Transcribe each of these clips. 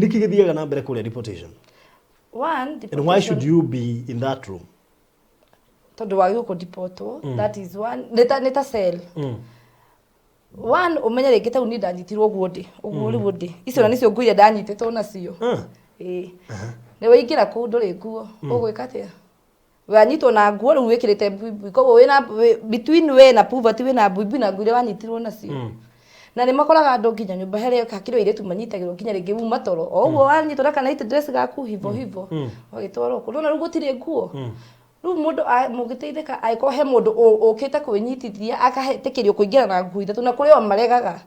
Nĩkĩ gĩthiaga na mbere kũrĩa deportation? One, And why should deportation you be in that room? Tondũ wagĩrĩirwo kũdipotwo, that is one. Nĩ ta cell. One, ũmenye rĩngĩ ta rĩu niĩ ndanyitirwo ũguo ndĩ ũguo rĩu ndĩ icio na nĩcio nguo iria ndanyitĩtwo nacio. Ĩĩ, nĩ waingĩra kũu ndũrĩ nguo, ũgwĩka atĩa? Wanyitwo na nguo rĩu wĩkĩrĩte mbuibui, koguo wĩna between we na poverty, wĩna mbuibui na nguo iria wanyitirwo nacio. Na nĩ makoraga andũ nginya nyũmba harĩa hakĩrĩ airĩtu manyitagĩrwo nginya rĩngĩ uma toro o ũguo, wanyitwo na kana night dress gaku hivo hivo, ũgagĩtwarwo kũu. Ndona rĩu gũtirĩ nguo. Rĩu mũndũ mũngĩteithĩka angĩkorwo he mũndũ ũkĩte kwĩnyitithia akahetĩkĩrio kũingĩra na nguo ithatũ, na kũrĩ o maregaga.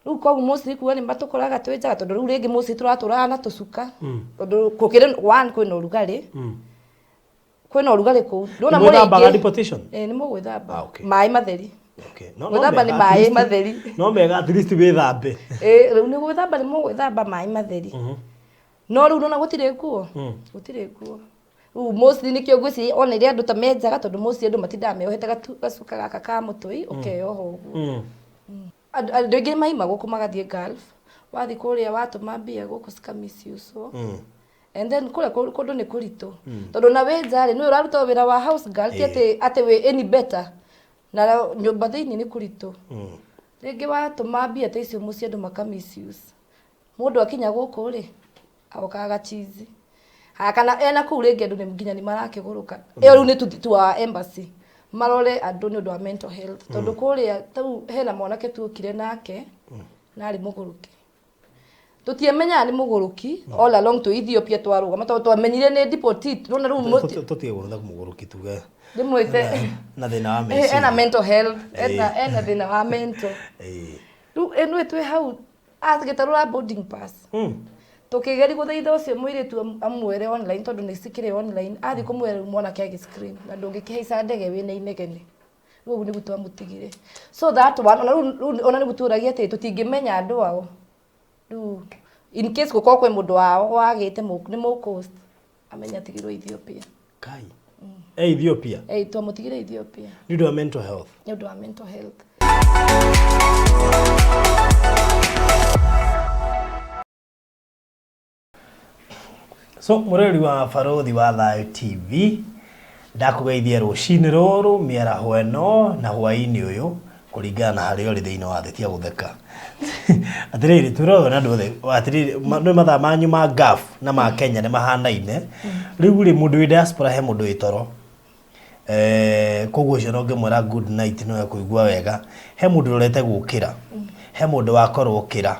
Rĩu koguo mostly kuga nĩ matũkoraga twĩ njaga, tondũ rĩu rĩngĩ mostly tũratũraga na tũcuka, tondũ gũkĩrĩ one kwĩna ũrugarĩ, kwĩna ũrugarĩ kũu, ndona Nĩ mwĩthambaga mũrĩ aingĩ. Deportation? Ĩĩ, nĩ mũgwĩthamba. Ah, okay. Maĩ matheri. Okay. No Gwĩthamba nĩ mega, at maĩ least- matheri. No mega at least wĩthambe. Ĩĩ, rĩu nĩ gwĩthamba, nĩ mũgwĩthamba maĩ matheri, no rĩu ndona gũtirĩ nguo, gũtirĩ nguo. Rĩu mostly nĩkĩo ngwĩciria ona iria andũ ta menjaga, tondũ mostly andũ matindaga meohete gacuka gaka ka mũtũi, ũkeyoha ũguo. Andũ aingĩ maima gũkũ magathiĩ Gulf, wathiĩ kũrĩa watũma mbia gũkũ cika misuse. And then kũrĩa kũndũ nĩ kũritũ, tondũ na wĩ nja rĩ, nĩwe ũraruta wĩra wa house girl, ti atĩ wĩ any better na nyũmba thĩinĩ nĩ kũritũ. Rĩngĩ watũma mbia ta icio mũciĩ, andũ maka misuse. Mũndũ akinya gũkũ rĩ, agokaga gachizi. Haya, kana ena kũu rĩngĩ andũ nginya nĩ marakĩgũrũka. Ĩyo rĩu nĩ tu wa embassy marore andũ nĩ ũndũ wa mental health, tondũ kũrĩa tau hena mwanake tuokire nake na arĩ mũgũrũki, tũtiamenyaga nĩ mũgũrũki all along twĩ Ethiopia twarũgama, tondũ twamenyire nĩ deportee. Nona rĩu Tũtige gũtha mũgũrũki, tuge ndĩmwĩte na thĩna wa ena meciria. Mental health, ena thĩna wa mental. Rĩu ĩno twĩ hau agĩtarũra boarding pass, tũkĩgeria gũthaitha ũcio mũirĩtu amwĩre online, tondũ nĩ cikĩrĩ online. Athiĩ kũmwĩra, rĩu mwanake agĩ scream, na ndũngĩkĩhaica ndege wĩna inegene. Rĩu ũguo nĩguo twamũtigire. So that one, ona rĩu ona nĩguo tũragia atĩ tũtingĩmenya andũ ao. Rĩu in case gũkorwo kwĩ mũndũ wao wagĩte nĩ mũcoast, amenya atigirwo Ethiopia. Kai. E Ethiopia. Ĩ, twamũtigire Ethiopia. Nĩ ũndũ wa mental health. Nĩ ũndũ wa mental health. So mũrori wa Barũthi wa Thayũ TV, ndakũgeithia rũcinĩ rũrũ, mĩaraho ĩno na hwaĩ-inĩ ũyũ, kũringana na harĩa ũrĩ thĩinĩ wa thĩ. Tia gũtheka atĩrĩrĩ, twĩrorwo na andũ othe atĩrĩrĩ, nĩ mathaa manyu ma Gulf na ma Kenya nĩ mahanaine. Rĩu rĩ, mũndũ wĩ diaspora he mũndũ wĩ toro. Koguo ũcio no ngĩmwĩra good night, no ekũigua wega. He mũndũ ũrorete gũkĩra, he mũndũ wakorwo kĩra,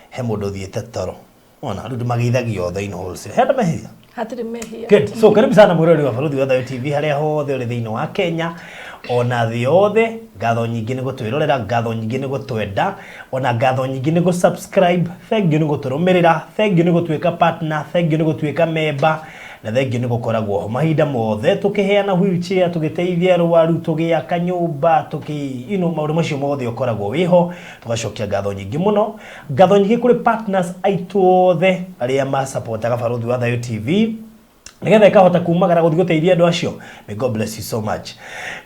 he mũndũ ũthiĩte toro. Ona rĩu ndĩmageithagia othe in wholesale. He andũ mehia? Hatirĩ mehia. Good. So karibu sana mwĩroreri wa Barũthi wa Thayũ TV harĩa hothe ũrĩ thĩinĩ wa Kenya ona thĩ yothe. Ngatho nyingĩ nĩ gũtwĩrorera, ngatho nyingĩ nĩ gũtwenda, ona ngatho nyingĩ nĩ gũ-subscribe, thank you nĩ gũtũrũmĩrĩra, thank you nĩ gũtuĩka partner, thank you nĩ gũtuĩka member, na thank you nĩ gũkoragwo ho mahinda mothe tũkĩheana wheelchair, tũgĩteithia arwaru, tũgĩaka nyũmba, tũkĩ maũndũ macio mothe ũkoragwo wĩho. Tũgacokia ngatho nyingĩ mũno, ngatho nyingĩ kũrĩ partners aitũ othe arĩa masapotaga Barũthi wa Thayũ TV nĩgetha ĩkahota kumagara gũthiĩ gũteithia andũ acio. May God bless you so much.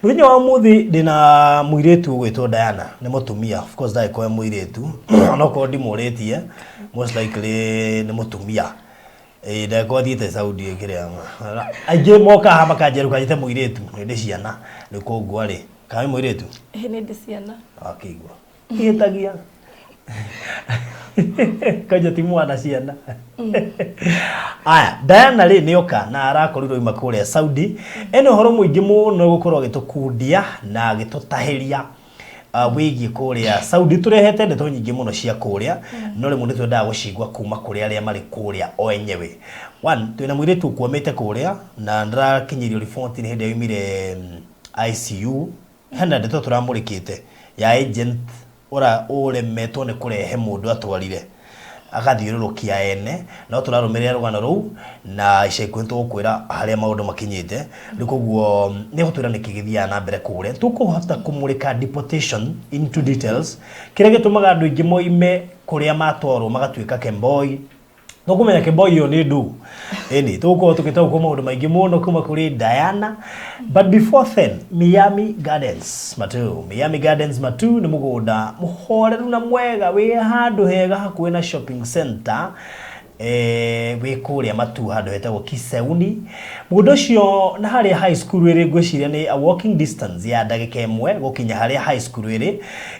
Mũthenya wa ũmũthĩ ndĩna mũirĩtu ũgwĩtwo Diana, nĩ mũtumia, of course ndagĩkorwo e mũirĩtu, onokorwo ndimũrĩtie, most likely nĩ mũtumia. Ĩĩ, ndagĩkorwo athiĩte Saudi kĩrĩa aingĩ moka haha makanjĩra ndũkanjĩte mũirĩtu, nĩ ndĩ ciana. Rĩu koguo rĩ, kana wĩ mũirĩtu? Ĩĩ, nĩ ndĩ ciana. Akĩigua ihĩtagia kanja ti mwana ciana. Aya, Diana rĩ nĩoka na arakorirwo ima kũrĩa Saudi, ena ũhoro mũingĩ mũno gũkorwo agĩtũkundia na agĩtũtahĩria wĩgiĩ kũrĩa Saudi. Tũrehete ndeto nyingĩ mũno cia kũrĩa, no rĩmwe nĩ twendaga gũcigua kuma kũrĩ arĩa marĩ kũrĩa o enyewe. One, twĩna mũirĩtu ũkwamĩte kũrĩa na ndĩrakinyĩrio riboti nĩ hĩndĩ yaumire ICU. Hena ndeto tũramũrĩkĩte ya agent ũra ũremetwo nĩ kũrehe mũndũ atwarire agathiũrũrũkia ene, no tũrarũmĩrĩra rũgano rũu na ica ikuhĩ tũgũkwĩra harĩa maũndũ makinyĩte. Rĩu koguo nĩ gũtwĩra nĩkĩ gĩthiaga na mbere kũrĩa. Tũkũhota kũmũrĩka deportation into details, kĩrĩa gĩtũmaga andũ aingĩ moime kũrĩa matwarwo magatuĩka kemboi. Tũkũmenya Kemboi ĩyo nĩ ndũ. Ĩni, tũgũkorwo tũgĩtaũkwo maũndũ maingĩ mũno kuma kũrĩ Diana. But before then, Miami Gardens Matuu. Miami Gardens Matuu nĩ mũgũnda mũhoreru na mwega wĩ handũ hega hakuhĩ na shopping center wĩ kũrĩa Matuu handũ hetagwo Kiseuni. Mũgũnda ũcio na harĩa high school ĩrĩ ngwĩciria nĩ a walking distance ya ndagĩka ĩmwe gũkinya harĩa high school ĩrĩ,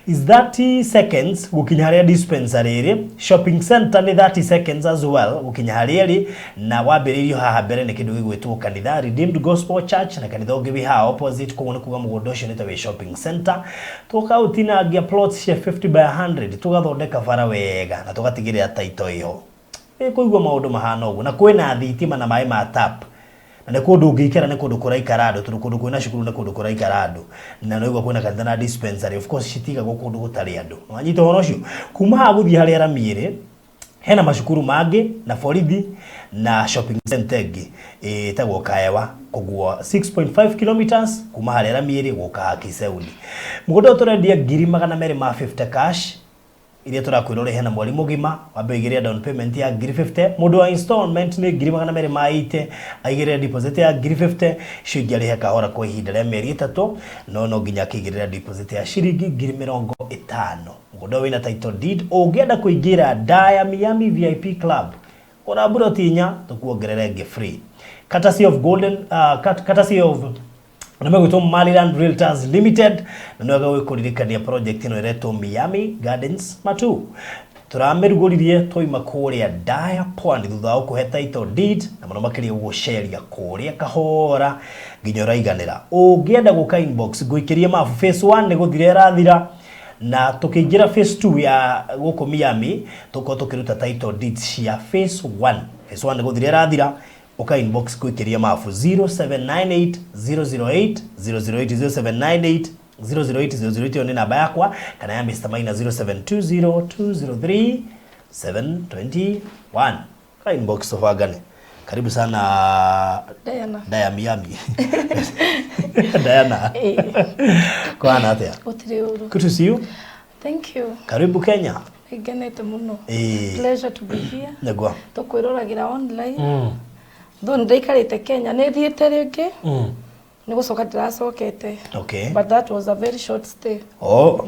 is 30 seconds gũkinya harĩa dispensary ĩrĩ, shopping center nĩ 30 seconds as well gũkinya harĩa ĩrĩ, na wambĩrĩirio haha mbere nĩ kĩndũ gĩgwĩtwo kanitha Redeemed Gospel Church na kanitha ũngĩ wĩ haha opposite, koguo nĩ kuga mũgũnda ũcio nĩ ta wĩ shopping center. Tũkaũtinangia plots cia 50 by 100, tũgathondeka bara wega na tũgatigĩrĩra title ĩho. Ĩ kũigua maũndũ mahana ũguo, na kwĩna thitima na maĩ ma tap, na nĩ kũndũ ũngĩikara, nĩ kũndũ kũraikara andũ, tondũ kũndũ kwĩna cukuru nĩ kũndũ kũraikara andũ, na nĩguo kwĩna kanitha na dispensary, of course citigagwo kũndũ gũtarĩ andũ. Wanyita ũhoro ũcio? Kuma haha gũthiĩ harĩa rami ĩrĩ, hena macukuru mangĩ na borithi na shopping center ĩngĩ ĩtagwo Kaewa, koguo 6.5 kilometers kuma harĩa rami ĩrĩ gũka haha Kiseuni. Mũgũnda ũyũ tũrendia ngiri magana merĩ ma 50 cash, iria tũrakwĩra ũrĩhe na mweri mũgima. Wambe ũigĩrĩre down payment ya ngiri 50. Mũndũ wa installment nĩ ngiri magana merĩ ma 80, aigĩrĩre deposit ya ngiri 50, icio ingĩ arĩhe kahora kwa ihinda rĩa mĩeri 3, no nginya akĩigĩrĩra deposit ya ciringi ngiri mĩrongo ĩtano. Mũgũnda ũyũ wĩna title deed. Ũngĩenda kũingĩra Daya Miami VIP Club, gũra mburoti inya tũkuongerere ĩngĩ free. Courtesy of Golden, courtesy of na megwĩtwo Maryland Realtors Limited, na nĩ wega gwĩkũririkania project ĩno ĩretwo Miami Gardens Matuu. Tũramĩrugũririe twaima kũrĩa Daya Pwani thutha wa gũkũhe title deed na mũno makĩria gũgũceria kũrĩa kahora nginya ũraiganĩra. Ũngĩenda gũka inbox ngũikĩrie mabu, phase 1 nĩ gũthira ĩrathira, na tũkĩingĩra phase 2 ya gũkũ Miami tũkorwo tũkĩruta title deeds cia phase 1. Phase 1 nĩ gũthira ĩrathira. Uka inbox kuikiria mabu 0798 008 008, 0798 008 008, ĩyo nĩ namba yakwa, kana ya Mr. Maina 0720 203 721. Ka inbox tũbangane. Karibu sana. Diana. Daya Miami Diana. Kwana atĩa? Gũtirĩ ũru. Good to see you. Thank you. Karibu Kenya. Ngenete mũno. Pleasure to be here. Nĩguo. Tũkwĩroragĩra online. Though nĩ ndaikarĩte Kenya, nĩ thiĩte rĩngĩ. Nĩ gũcoka ndĩracokete. But that was a very short stay. Oh.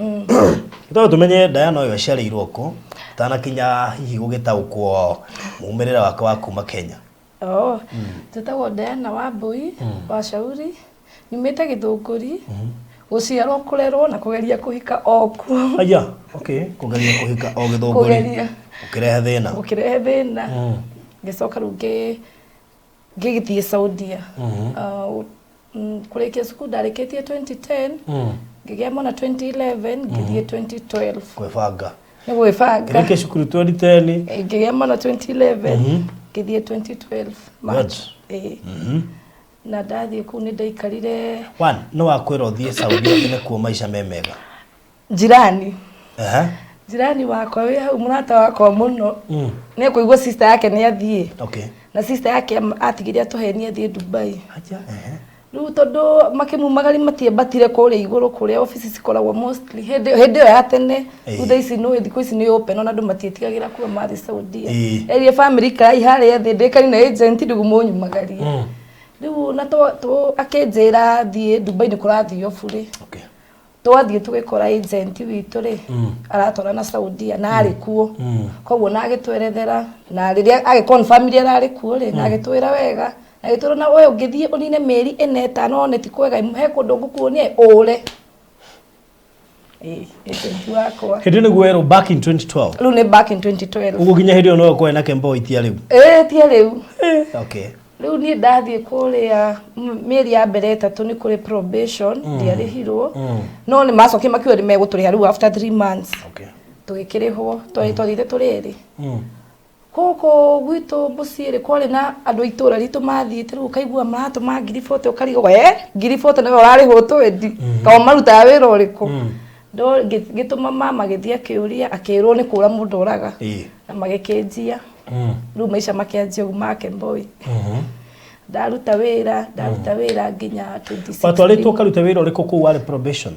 Tondũ tumenye Diana ũyũ aciarĩirwo kũ tanakinya hihi gũgĩtaũkwo mumĩrĩra wake wa kuma Kenya. Oh, njĩtagwo Diana Wambui wa Shauri. Nyumĩte Gĩthũngũri. Gũciarwo, kũrerwo na kũgeria kũhika o kuo. Aya, okay, kũgeria kũhika o Gĩthũngũri. Kũgeria. Ũkĩrehe thĩna. Gũkĩrehe thĩna. Ngĩcoka rĩu ngĩgĩthiĩ Saudia. Kũrĩkia cukuru ndarĩkĩtie 2010. Ngĩgĩa mwana 2011, ngĩthiĩ 2012. Gwĩbanga. Nĩ gwĩbanga. Kĩrĩkia cukuru 2010. Ngĩgĩa mwana 2011, ngĩthiĩ 2012 March. Ĩĩ. Na ndathiĩ kũu nĩ ndaikarire. One, no wakwĩra ũthiĩ Saudi atĩ nĩkuo maica me mega? Jirani. Jirani wakwa wĩ hau, mũrata wakwa mũno, nĩ ekũigua sister yake nĩ athiĩ. Na sister yake atigire atũhenie athiĩ Dubai. Aja, ehe. Rĩu tondũ makĩmumagari matiambatire kũrĩa igũrũ kũrĩa obici cikoragwo mostly hĩndĩ ĩyo ya tene. Rĩu thaa ici nĩ thikũ ici nĩ open, ona andũ matiĩtigagĩra kuo mathiĩ Saudia. Erire family ikarai harĩa thĩ, ndĩkani na agent nĩguo mũnyumagarie. Rĩu na akĩnjĩra thiĩ Dubai nĩ kũrathio burĩ. Twathiĩ tũgĩkora agent witũ rĩ aratwara na Saudia na arĩ kuo, koguo na agĩtwerethera, na rĩrĩa agĩ confirm iria ararĩ kuo rĩ, na agĩtwĩra wega, na agĩtwĩra na we ũngĩthiĩ ũnine mĩeri ĩna ĩtano wone ti kwega, he kũndũ ngũkuonia ũre. Ĩĩ, agent wakwa. Hĩndĩ nĩguo werwo back in 2012? Rĩu nĩ back in 2012. Ũguo nginya hĩndĩ ĩyo no ũkorwo na Kemboi tia rĩu? Ĩĩ, tia rĩu. Rĩu niĩ ndathiĩ kũrĩa mĩeri ya mbere 3 nĩ kũrĩ probation, ndiarĩhirwo, no nĩ macokire makiuga nĩ megũtũrĩha rĩu after 3 months. Tũgĩkĩrĩhwo, twathiĩte tũrĩ erĩ. Gũkũ gwitũ mũciĩ rĩ kwarĩ na andũ a itũra ritũ mathiĩte, rĩu ũkaigua maratũma ngiri 40, ũkarigwo ngiri 40 nawe ũrarĩhwo 20, kana marutaga wĩra ũrĩkũ? Ngĩtũma mama agĩthiĩ akĩũria, akĩrwo nĩ kũra mũndũ oraga. Na magĩkĩnjia. Rĩu maica makĩanjia ũguo ma Kemboi. Ndaruta wĩra nginya 2016. Watwarĩtwo ũkarute wĩra ũrĩkũ kũu warĩ probation?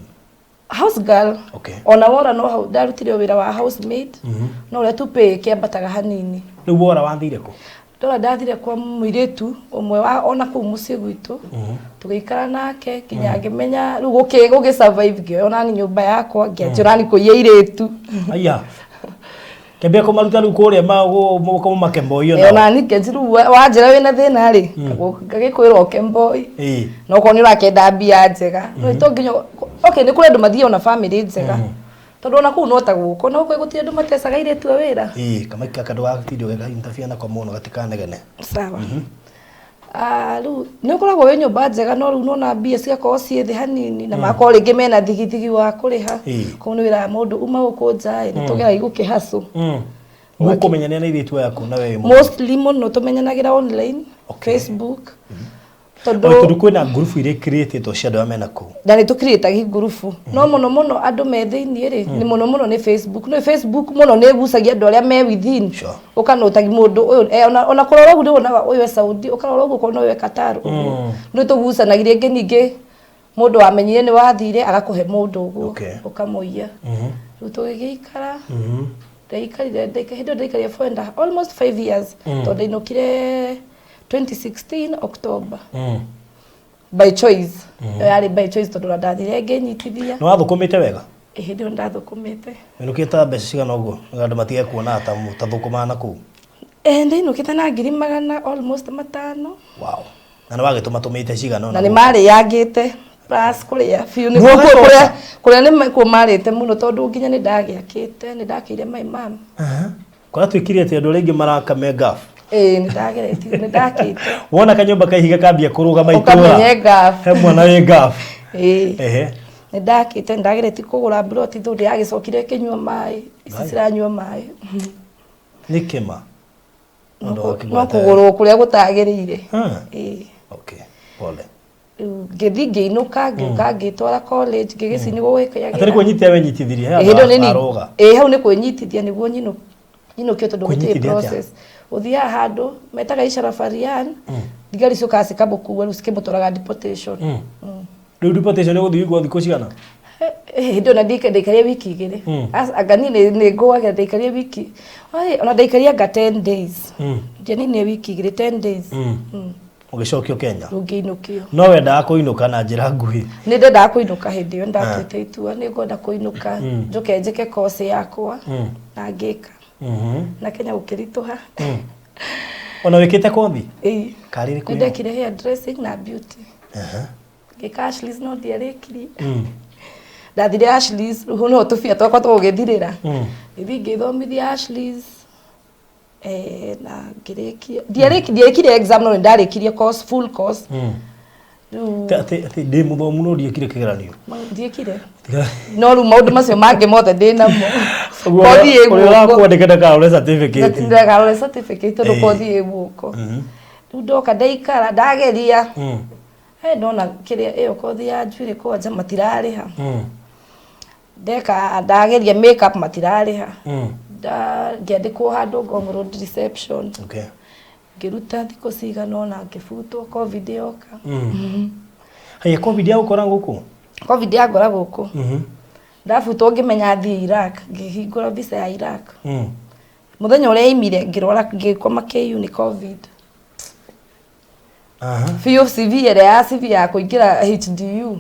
House girl. Ona wora no hau ndarutire wĩra wa housemaid, no ũrĩa tu pay kĩambataga hanini. Rĩu wora wathire kũ? Ndora ndathire kwa mũirĩtu ũmwe wa ona kũu mũciĩ gwitũ, tũgĩikara nake nginya ngĩmenya rĩu gũkĩ survive, ngĩoya onani nyũmba yakwa, ngĩanjia onani kũiya airĩtu. Aya. Kĩambia kũmaruta rĩu kũrĩa mũmakemboio nao. Onani ngĩanjia rĩu wanjĩra wĩna thĩna rĩ, ngagĩkwĩra ũkemboi. Na okorwo nĩ ũrakĩenda mbia njega, no to nginya, okay, nĩ kũrĩ andũ mathiaga ona bamĩrĩ njega, tondũ ona kũu no ta gũkũ, na gũkũ gũtirĩ andũ matecaga airĩtu a wĩra. Ĩĩ, kamaiki gaka ndũgatinde ũgĩka interfere nako mũno gatikanegene. Sawa. Ah, rĩu nĩ ũkoragwo wĩ nyũmba njega, no rĩu nona mbia cigakorwo ciĩ thĩ hanini, na magakorwo rĩngĩ mena thigithigi wa kũrĩha. Koguo nĩ wĩraga mũndũ uma gũkũ nja ĩ, nĩ tũgeragia gũkĩhacũ. Mũkũmenyania na airĩtu aya kũ na we wĩ mũthuri? Mostly mũno tũmenyanagĩra online. Facebook. Tondũ Tondũ kwĩna ngurubu iria icreatĩtwo cia andũ arĩa mena kũu. Na nĩ tũcreataga ngurubu, no mũno mũno andũ me thĩiniĩ rĩ, nĩ mũno mũno nĩ Facebook. Nĩ Facebook mũno nĩ ĩgucagia andũ arĩa me within. Ũkanotagi mũndũ ũyũ ona kũrora ũguo nĩ wonaga ũyũ e Saudi, ũkarora ũguo ũkona ũyũ e Qatar ũguo. Nĩ tũgucanagia rĩngĩ, ningĩ mũndũ wamenyire nĩ wathire agakũhe mũndũ ũguo, ũkamũiya. Rĩu tũgĩgĩikara, ndaikarire hĩndĩ ĩyo ndaikarire for and almost 5 years, tondũ ndainũkire 2016 October. By choice. Ĩyo yarĩ by choice, tondũ ona ndathire ngĩnyitithia. Nĩ wathũkũmĩte wega? Hĩndĩ ĩyo ndathũkũmĩte. Wĩnũkĩte mbeca cigana ũguo nĩgetha andũ matige kuona ta ũtathũkũmaga na kũu? Ndainũkĩte na ngiri magana almost matano. Wow. Na nĩ wagĩtũma tũmĩte cigana ũna? Na nĩ marĩangĩte plus kũrĩa biũ nĩ kũrĩa kũrĩa nĩ kuo marĩte mũno, tondũ nginya nĩ ndagĩakĩte, nĩ ndakĩire my mom. Kũrĩa twĩkire atĩ andũ arĩa aingĩ maraka me ngabu. Ĩĩ, nĩ ndageretie, nĩ ndakĩte. Wona kanyũmba ka ihiga kambia kũrũgama itũra. Ũkamenye ngabu. He mwana wĩ ngabu. Ĩĩ. Nĩ ndakĩte, nĩ ndageretie kũgũra mburoti, tondũ yagĩcokire ĩkĩnyua maĩ. Ici ciranyua maĩ. Nĩ kĩma. No kũgũrwo kũrĩa gũtagĩrĩire. Ĩĩ. Okay. Pole. Rĩu ngĩthiĩ ngĩinũka, ngĩũka ngĩtwara college, ngĩgĩci nĩ gũgĩkĩagĩra. Atĩ nĩ kwĩnyitia wenyitithirie he Hĩndĩ ĩyo handũ nĩ warũga. Ĩĩ, hau nĩ kwĩnyitithia nĩguo nyinũkio, tondũ gũtirĩ Kwĩnyitithia atĩa? process. Ũthiaga handũ metaga Ishara Farian, thigari ciũkaga cikamũkua, rĩu cikĩmũtwaraga deportation. Rĩu deportation ĩgũthiĩ gũikwo thikũ cigana? Hĩndĩ ĩyo na ndaikarire wiki 2. Anga niĩ nĩ ngũagĩra, ndaikarire wiki, ona ndaikarire anga 10 days. Ndianinire wiki 2, 10 days. Ũgĩcokio Kenya? Rĩu ngĩinũkio. No wendaga kũinũka na njĩra nguhĩ? Nĩ ndendaga kũinũka. Hĩndĩ ĩyo ndatuĩte itua nĩ ngwenda kũinũka, njũke njĩke course yakwa, na ngĩka. Na Kenya gũkĩritũha. Ona wĩkĩte kothi? Ĩĩ. Karĩ ĩrĩkũ Nĩ ĩyo? ndekire hair dressing na beauty. Ngĩka Ashley's, no ndiarĩkirie. Ndathire Ashley's, rĩu no tũbia twakwa tũgũgĩthirĩra. Ngĩthiĩ ngĩthomithia Ashley's, na ngĩrĩkia, ndiarĩkirie exam, no nĩ ndarĩkirie course, full course. Rĩu Atĩ ndĩ mũthomu no ndiĩkire kĩgeranio. Ndiĩkire, no rĩu maũndũ macio mangĩ mothe ndĩ namo. Ũguo Kothi ĩ ũrĩa guoko. ũrakwandĩka ndakarore certificate. Ndakarore certificate, tondũ kothi ĩ guoko. Rĩu ndoka ndaikara ndageria, ndona kĩrĩa ĩyo kothi ya njuĩrĩ kwanja matirarĩha. Ndeka, ndageria makeup, matirarĩha. Ngĩandĩkwo handũ Ngong Road reception. Ngĩruta thikũ cigana ũna, ngĩbutwo, COVID yoka. Haya, COVID yagũkora gũkũ? COVID yangora gũkũ. Ndabutwo, ngĩmenya thiĩ Iraq, ngĩhingũra visa ya Iraq. Mũthenya ũrĩa yaimire, ngĩrwara, ngĩkoma KU nĩ COVID. Biũ, CV ĩrĩa ya CV ya kũingĩra HDU.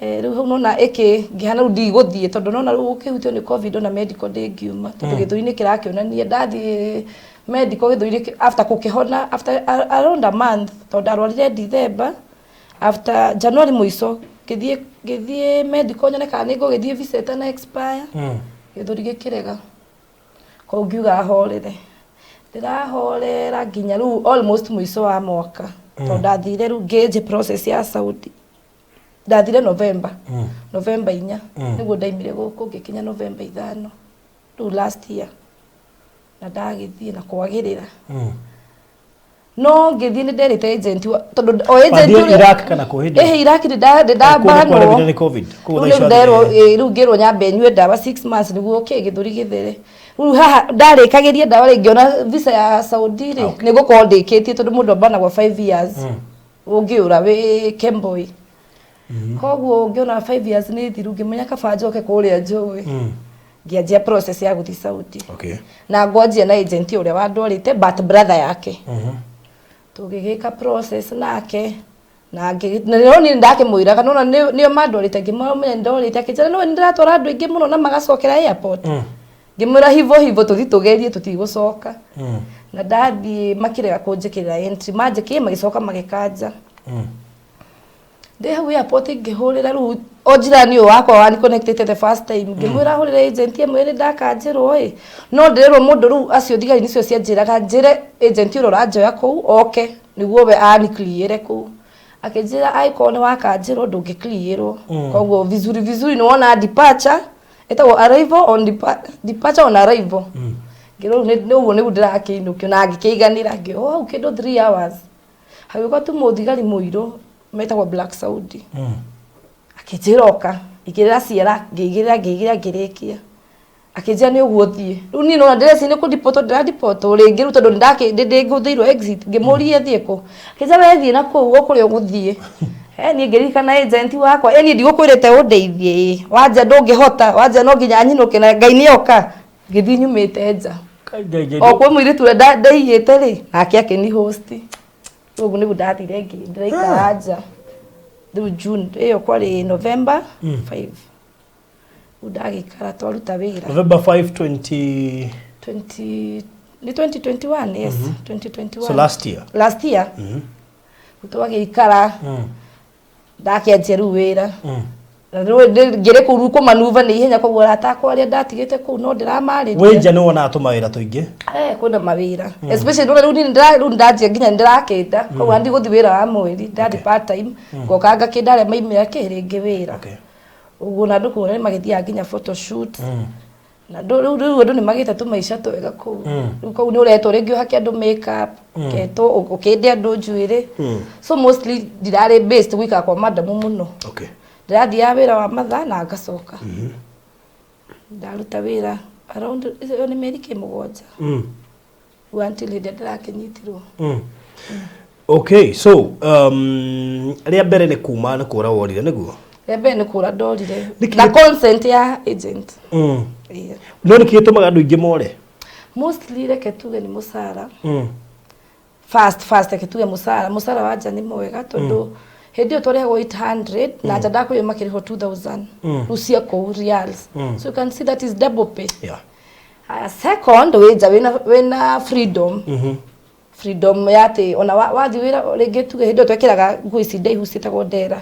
Rĩu hau nona ĩkĩ ngĩhana rĩu ndigũthiĩ, tondũ nona rĩu ũkĩhutio nĩ COVID ona medical ndĩngiuma, tondũ gĩthũri-inĩ kĩrakĩonania ndathiĩ medical gĩthũri after gũkĩhona, after around a month, tondũ ndarwarire December, after January mũico ngĩthiĩ medical nyone kana nĩ ngũgĩthiĩ visa ĩtana expire. Gĩthũri gĩkĩrega, koguo ngiuga horere, ndĩrahorera nginya rĩu almost mũico wa mwaka, tondũ ndathire rĩu ngĩnjĩ process ya Saudi. Ndathire November, November 4 nĩguo ndaimire gũkũ, ngĩkinya November 5 rĩu last year, na ndagĩthiĩ na kwagĩrĩra. No ngĩthiĩ nĩ nderĩte agent tondũ o agent Wathiĩ ũrĩa Iraq kana kũ hĩndĩ ĩyo? Ĩhĩ, Iraq nĩ ndambanwo. Kũu nĩ COVID. Kũu Rĩu thaa icio rĩu nderwo wathire- ĩ, rĩu ngĩrwo nyambe nyue ndawa 6 months nĩguo kĩ gĩthũri gĩthere. Rĩu haha ndarĩkagĩria ndawa rĩ, ngĩona visa ya Saudi rĩ, nĩ ngũkorwo ndĩkĩtie, tondũ mũndũ ambanagwo 5 years ũngĩũra wĩ Kemboi. Koguo ngĩona 5 years nĩ thiru, ngĩmenya kaba njoke kũrĩa njũĩ. Ngĩanjia process ya gũthiĩ Saudi. Na ngwanjia na agent ũrĩa wandwarĩte, but brother yake. Tũgĩgĩka process nake na na rĩo niĩ ndakĩmwĩraga nona nĩo mandwarĩte, ngĩmwĩra ũmenye nĩndorĩte, akĩnjĩra nĩwe nĩndĩratwara andũ aingĩ mũno na magacokera airport. Ngĩmwĩra hivo hivo tũthi tũgerie tũtigũcoka. Na ndathiĩ makĩrega kũnjĩkĩrĩra entry, manjĩkĩrire magĩcoka magĩkanja. Ndĩ hau airport ngĩhũrĩra rĩu o jirani ũyũ wakwa wani connected the first time, ngĩmwĩra hũrĩre agent ĩmwe nĩ ndakanjĩrwo ĩ no ndĩrerwo mũndũ rĩu acio thigari nĩcio cianjĩraga njĩre agent ũrĩa ũranjoya kũu oke nĩguo we ani clear kũu. Akĩnjĩra angĩkorwo nĩ wakanjĩrwo ndũngĩ clearwo. Koguo vizuri vizuri nĩ wona departure ĩtagwo arrival on departure on arrival. Ngĩrwo rĩu nĩ ũguo nĩguo ndĩrakĩinũkio na ngĩkĩiganĩra, ngĩohwo hau kĩndũ 3 hours. Hagĩũka tu mũthigari mũirũ metagwo Black Saudi. Akĩnjĩra oka igĩrĩra ciara, ngĩigĩrĩra ngĩigĩrĩra ngĩrĩkia. Akĩnjĩra nĩ ũguo thiĩ. Rĩu niĩ nona ndĩreciria nĩ kũndipotwo ndĩradipotwo rĩngĩ rĩu tondũ ndĩngũthĩirwo exit, ngĩmũria thiĩ kũ. Akĩnjĩra we thiĩ na kũu o kũrĩa ũgũthiĩ. Niĩ ngĩririkana agent wakwa, niĩ ndigũkwĩrĩte ũndeithie ĩ, wanja ndũngĩhota, wanja no nginya nyinũke na Ngai nĩoka. Ngĩthiĩ nyumĩte nja. Ngai, Ngai, O kwĩ mũirĩtu ũrĩa ndaiyĩte rĩ, nake akĩni host. Rĩu ũguo nĩguo ndathire ndĩraikara nja. Rĩu June ĩyo kwarĩ November 5. Rĩu ndagĩikara twaruta wĩra. November 5 20 20 nĩ 2021, yes, 2021. So last year. Last year. Rĩu twagĩikara ndakĩanjia rĩu wĩra. Na rĩu ngĩrĩ kũu rĩu kũmanuva nĩ ihenya, koguo arata akwa arĩa ndatigĩte kũu no ndĩramarĩria. Wĩ nja nĩ wonaga tũmawĩra tũingĩ? Kwĩna mawĩra. Especially rĩu niĩ rĩu ndanjia nginya nĩndĩrakĩnda. Koguo ndigũthiĩ wĩra wa mweri, ndathiĩ part time, ngoka ngakĩnda arĩa maimĩra kĩ rĩngĩ wĩra. Ũguo na andũ kũu nĩ magĩthiaga nginya photoshoot. Na rĩu andũ nĩ magĩte tũmaica twega kũu. Rĩu kũu nĩ ũretwo rĩngĩ ũhake andũ makeup, ũketwo ũkĩnde andũ njuĩrĩ. So mostly ndirarĩ based gũikara kwa madamu mũno. Ndĩrathiaga wĩra wa mathaa na ngacoka. Ndaruta wĩra around ĩyo nĩ mĩeri kĩ 7. Rĩu until hĩndĩ ĩrĩa ndĩrakĩnyitirwo. Okay, so rĩa mbere nĩ kuma nĩ kũra worire nĩguo? Rĩa mbere nĩ kũra ndorire. Na consent ya agent. Yeah. No nĩkĩ gĩtũmaga andũ aingĩ more? Mostly reke tuge nĩ mũcara. First reke tuge mũcara. Mũcara wa nja nĩ mwega tondũ hĩndĩ ĩyo twarĩhagwo 800 na nja ndakwĩrwo makĩrĩhwo 2000. Rĩu cia kũu rials. So you can see that is double pay. Haya, second wĩ nja wĩna freedom. Freedom ya atĩ ona wathiĩ wĩra rĩngĩ tuge hĩndĩ ĩyo twekĩraga nguo ici ndaihu ciĩtagwo ndera.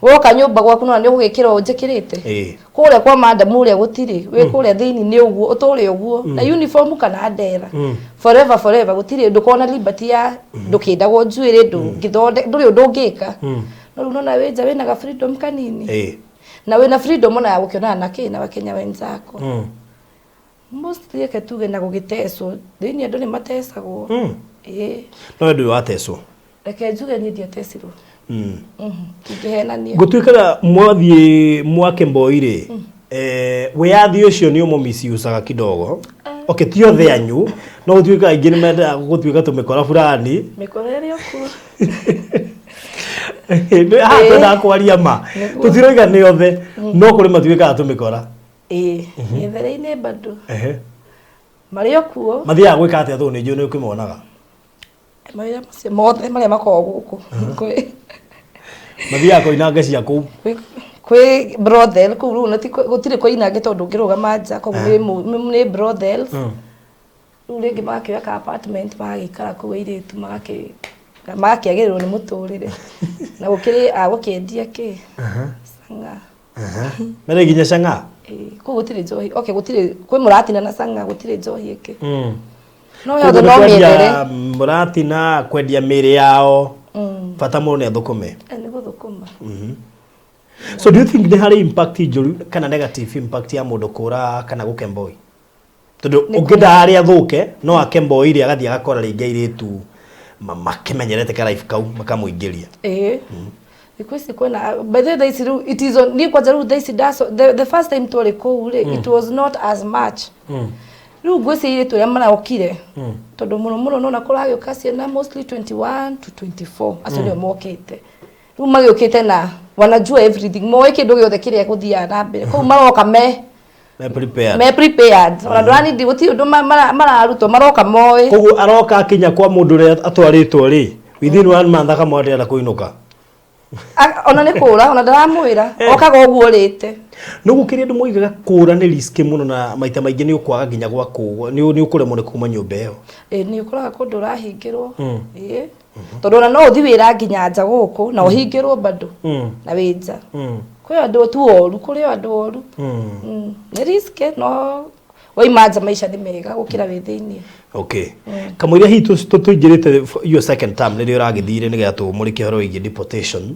Woka nyũmba gwaku nona nĩ ũgũgĩkĩra ũũ njĩkĩrĩte. Kũrĩa kwa madam ũrĩa gũtirĩ, wĩ kũrĩa thĩinĩ nĩ ũguo, ũtũre ũguo na uniform kana ndera. Forever forever gũtirĩ, ndũkorwo na liberty ya ndũkĩndagwo njuĩrĩ, ndũngĩthonde, ndũrĩ ũndũ ũngĩka. No rĩu nona wĩ nja wĩna ga freedom kanini. Na wĩna freedom ona ya gũkĩonana na kĩ na Wakenya wenzako. Mostly reke tuge na gũgĩtecwo, thĩinĩ andũ nĩ matecagwo. No we ndũrĩ watecwo? Reke njuge niĩ ndiatecirwo. Ndingĩhenania. Gũtuĩkaga mwathiĩ mwake mboi rĩ, wĩyathi ũcio nĩ ũmũmisiucaga kidogo. Okay, ti othe anyu, no gũtuĩkaga aingĩ nĩ mendaga gũtuĩka tũmĩkora fulani. Mĩkora ĩrĩ o kuo. Haha twendaga kwaria ma. Tũtiroiga nĩ othe, no kũrĩ matuĩkaga tũmĩkora. Ĩĩ, gĩthere-inĩ bado. Marĩ o kuo. Mathiaga gwĩka atĩa tondũ nĩ njũĩ nĩ ũkĩmonaga? Mawĩra macio mothe marĩa makoragwo gũkũ. Mathiaga koinange cia kũu. Kwĩ brothel kũu rĩu gũtirĩ koinange tondũ ndũngĩrũgama nja, koguo nĩ brothels. Rĩu rĩngĩ magakĩoya ka apartment magagĩikara kũu airĩtu magakĩagĩrĩrwo nĩ mũtũrĩre. Na gũkĩrĩ a gũkĩendia kĩ? Cang'aa. Mere nginya cang'aa? Ĩĩ, kũu gũtirĩ njohi. Okay, gũtirĩ, kwĩ mũratina na cang'aa, gũtirĩ njohi ĩngĩ. No yothe no mĩethere. Mũratina kwendia mĩĩrĩ yao. Bata mũno nĩ athũkũme. Nĩ gũthũkũma. So do you think nĩ harĩ impact njũru kana negative impact ya mũndũ kũra kana gũkemboi? Tondũ ũngĩenda harĩa athũke no akemboi rĩ agathiĩ agakora rĩngĩ airĩtu makĩmenyerete ka life kau makamũingĩria. Ĩĩ. Thikũ ici kwĩna, by the way thaa ici rĩu it is on, niĩ kwanja rĩu thaa ici ndaco, the first time twarĩ kũu rĩ, it was not as much. Rĩu ngwĩciria airĩtu arĩa marokire, tondũ mũno mũno nona kũragĩũka ciana mostly 21 to 24, acio nĩo mokĩte. Rĩu magĩũkĩte na wanajua everything, moĩ kĩndũ gĩothe kĩrĩa gũthiaga na mbere kũu, maroka me Me prepared. Me prepared, ona ndũranindi gũtirĩ ũndũ mararutwo, maroka moĩ. Koguo aroka akinya kwa mũndũ ũrĩa atwarĩtwo rĩ, within one month akamwĩra ndĩrenda kũinũka. Ona nĩ kũra, ona ndaramwĩra okaga ũguo ũrĩte. No gũkĩrĩ andũ moigaga kũra nĩ risk mũno, na maita maingĩ nĩ ũkwaga nginya gwa kũ nĩ ũkũremwo nĩ kuma nyũmba ĩyo. Ĩ, nĩ ũkoraga kũndũ ũrahingĩrwo. Ĩ, tondũ ona no ũthi wĩra nginya nja gũkũ na ũhingĩrwo bado na wĩ nja. Kwĩ andũ tu oru, kũrĩ o andũ oru. Nĩ risk, no waima nja maica nĩ mega gũkĩra wĩ thĩiniĩ. Okay, kamũira hihi tũingĩrĩte your second term nĩrĩo ũragĩthire nĩgetha tũmũrĩke ũhoro wĩgiĩ deportation,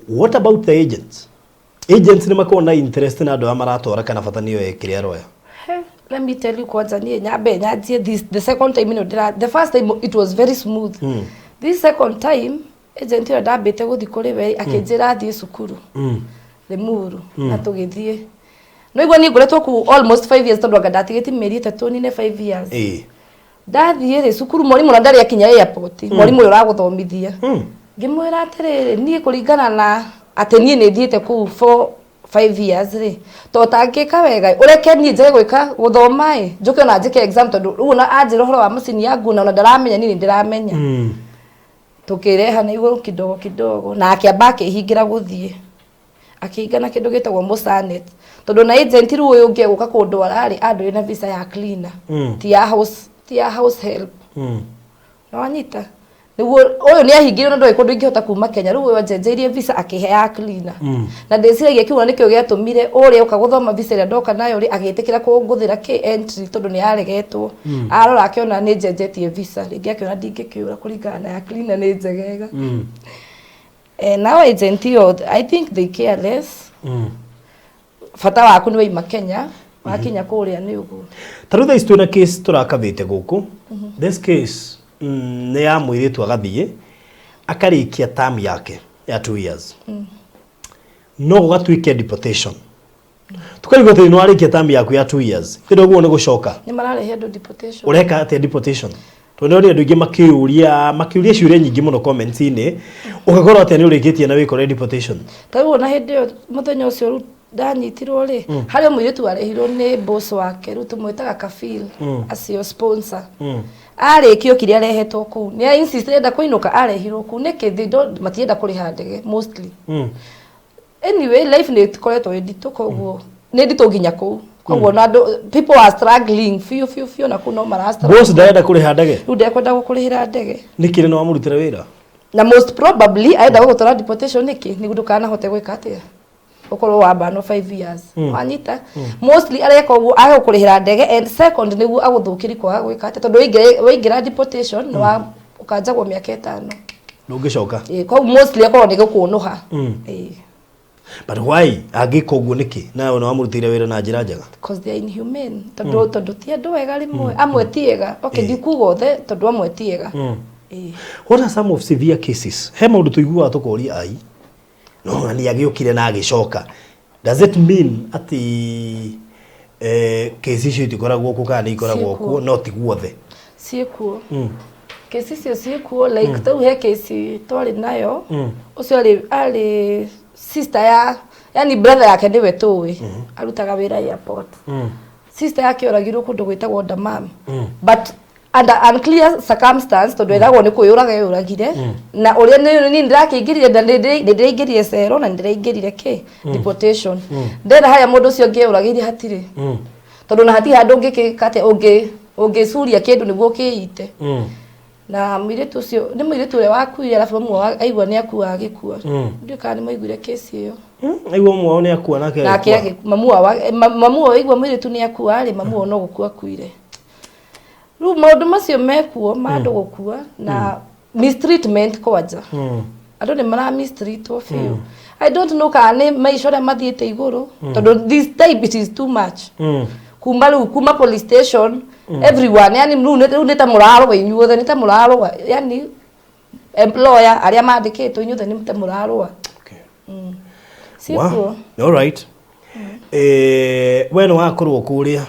what about the agents? Agents nĩ makoragwo na interest na andũ aya maratwara, kana bata nĩyo kĩrĩa aroya? He, let me tell you, kwanza niĩ nyambe nyanjie this the second time ĩno ndĩra, the first time it was very smooth. This second time, agent ĩyo ndambĩte gũthiĩ kũrĩ we akĩnjĩra thiĩ cukuru Limuru, na tũgĩthiĩ. No igua niĩ ngoretwo kũu almost 5 years, tondũ anga ndatigĩtie mĩeri 3 nine 5 years. Ndathiĩ rĩ cukuru, mwarimũ na ndarĩ akinya airport, mwarimũ ũyũ ũragũthomithia, ngĩmwĩra atĩrĩrĩ, niĩ kũringana na atĩ niĩ nĩ thiĩte kũu for 5 years rĩ, to tangĩka wega ũreke niĩ njage gwĩka gũthoma ĩ, njũke ona njĩke exam, tondũ rĩu ona anjĩra ũhoro wa macini ya nguo na ona ndaramenya, niĩ nĩ ndĩramenya. Tũkĩreha igũrũ kidogo kidogo, na akĩamba akĩhingĩra gũthiĩ akĩhinga na kĩndũ gĩtagwo Musanet, tondũ na agent rĩu ũyũ ũngĩ egũka kũndwara rĩ, andũrĩ na visa ya cleaner, ti ya house help. Nĩwanyita? Nĩguo ũyũ nĩ ahingĩirwo na ndoĩ kũndũ ingĩhota kuma Kenya. Rĩu ũyũ anjenjeirie visa akĩhe ya cleaner, na ndĩciragia kĩu nĩkĩo gĩatũmire ũrĩa ũka gũthoma visa ĩrĩa ndoka nayo rĩ, agĩtĩkĩra kũngũthĩra kĩ entry, tondũ nĩ yaregetwo. Arora akĩona nĩ njenjetie visa rĩngĩ, akĩona ndingĩkĩũra kũringana na ya cleaner nĩ njegega. Nao agent ĩyo, I think they care less. Bata waku nĩ waima Kenya, wakinya kũrĩa nĩ ũguo. Ta rĩu thaa ici twĩna case tũrakabĩte gũkũ. This case nĩ ya mũirĩtu agathiĩ akarĩkia term yake ya 2 years, no gũgatuĩke deportation. Tukarigwo atĩ nĩ warĩkia term yaku ya 2 years, kĩndũ ũguo nĩ gũcoka. Nĩ mararehe andũ deportation. Ũreka atĩa deportation? Tondũ nĩ andũ aingĩ makĩũria ciũria nyingĩ mũno comments-inĩ, ũgakorwo atĩa nĩ ũrĩkĩtie na wĩkore deportation? Ta rĩu ona hĩndĩ ĩyo, mũthenya ũcio rĩu ndanyitirwo rĩ, harĩ mũirĩtu warehirwo nĩ boss wake, rĩu tũmwĩtaga kafil, acio sponsor. Arĩkio kĩrĩa arehetwo kũu nĩ insist enda kũinũka, arehirwo kũu nĩkĩ? They don't, matienda kũrĩha ndege mostly. Anyway, life nĩ ĩkoretwo ĩ nditũ, koguo nĩ nditũ nginya kũu, koguo na andũ, people are struggling biũ biũ biũ, na kũu no mara struggle. Boss ndarenda kũrĩha ndege? Rĩu ndekwenda gũkũrĩhĩra ndege. Nĩkĩ nĩ wamũrutĩra wĩra? Na most probably arenda gũgũtwara deportation nĩkĩ? Nĩguo ndũkanahote gwĩka atĩa, ũkorwo wambanwo 5 years. Wanyita? Mostly areka ũguo age gũkũrĩhĩra ndege, and second nĩguo agũthũkĩri kwaga gwĩka atĩa, tondũ waingĩra deportation nĩ wa ũkanjagwo mĩaka 5. Ndũngĩcoka. Ĩĩ, koguo mostly akorwo nĩ gũkũnũha. Ĩĩ. But why angĩka ũguo nĩkĩ nawe nĩ wamũrutĩire wĩra na njĩra njega? Because they are inhumane, tondũ ti andũ wega rĩmwe, amwe ti ega. Okay, ndikuga othe, tondũ amwe ti ega. Ĩĩ. What are some of severe cases? He maũndũ tũiguaga tũkoria, ai, no na nĩ agĩũkire na agĩcoka. Does it mean atĩ kesi icio itikoragwo kuo, kana nĩ ikoragwo Ciĩkuo. kuo no ti guothe? Ciĩkuo, kesi icio ciĩkuo. Like tau he kesi twarĩ nayo, ũcio arĩ sister ya, yani brother yake nĩwe tũĩ arutaga wĩra airport. Sister yake oragirwo kũndũ gwĩtagwo Damam, but under unclear circumstance, tondũ eragwo nĩ kwĩyũraga eyũragire, na ũrĩa nĩ ndĩrakĩingĩrire na nĩ ndĩraingĩrire cero na nĩ ndĩraingĩrire kĩ deportation. Ndera harĩa mũndũ ũcio ũngĩ eyũragĩire hatirĩ, tondũ na hatirĩ handũ ũngĩkĩka atĩa, ũngĩcuria kĩndũ nĩguo ũkĩite. Na mũirĩtu ũcio nĩ mũirĩtu ũrĩa wakuire, arabu mamu wao aigua nĩ akua, agĩkua. Ndiũĩ kana nĩ maiguire kesi ĩyo. Aigua ũmwe wao nĩ akua, nake nake agĩkua. Mamu wao aigua mũirĩtu nĩ akua rĩ, mamu wao no gũkua akuire. Rĩu maũndũ macio mekuo ma andũ gũkua na mistreatment kwanja, andũ nĩ mara mistreatwo biũ. I don't know kana nĩ maica ũrĩa mathiĩte igũrũ, tondũ this time it is too much. Kuma rĩu kuma police station, everyone, yani rĩu nĩ ta mũrarũa inyuothe, nĩ ta mũrarũa, yani employer, arĩa mandĩkĩtwo, inyuothe nĩ ta mũrarũa. Ciĩkuo. Wow. All right. We nĩ wakorwo kũrĩa?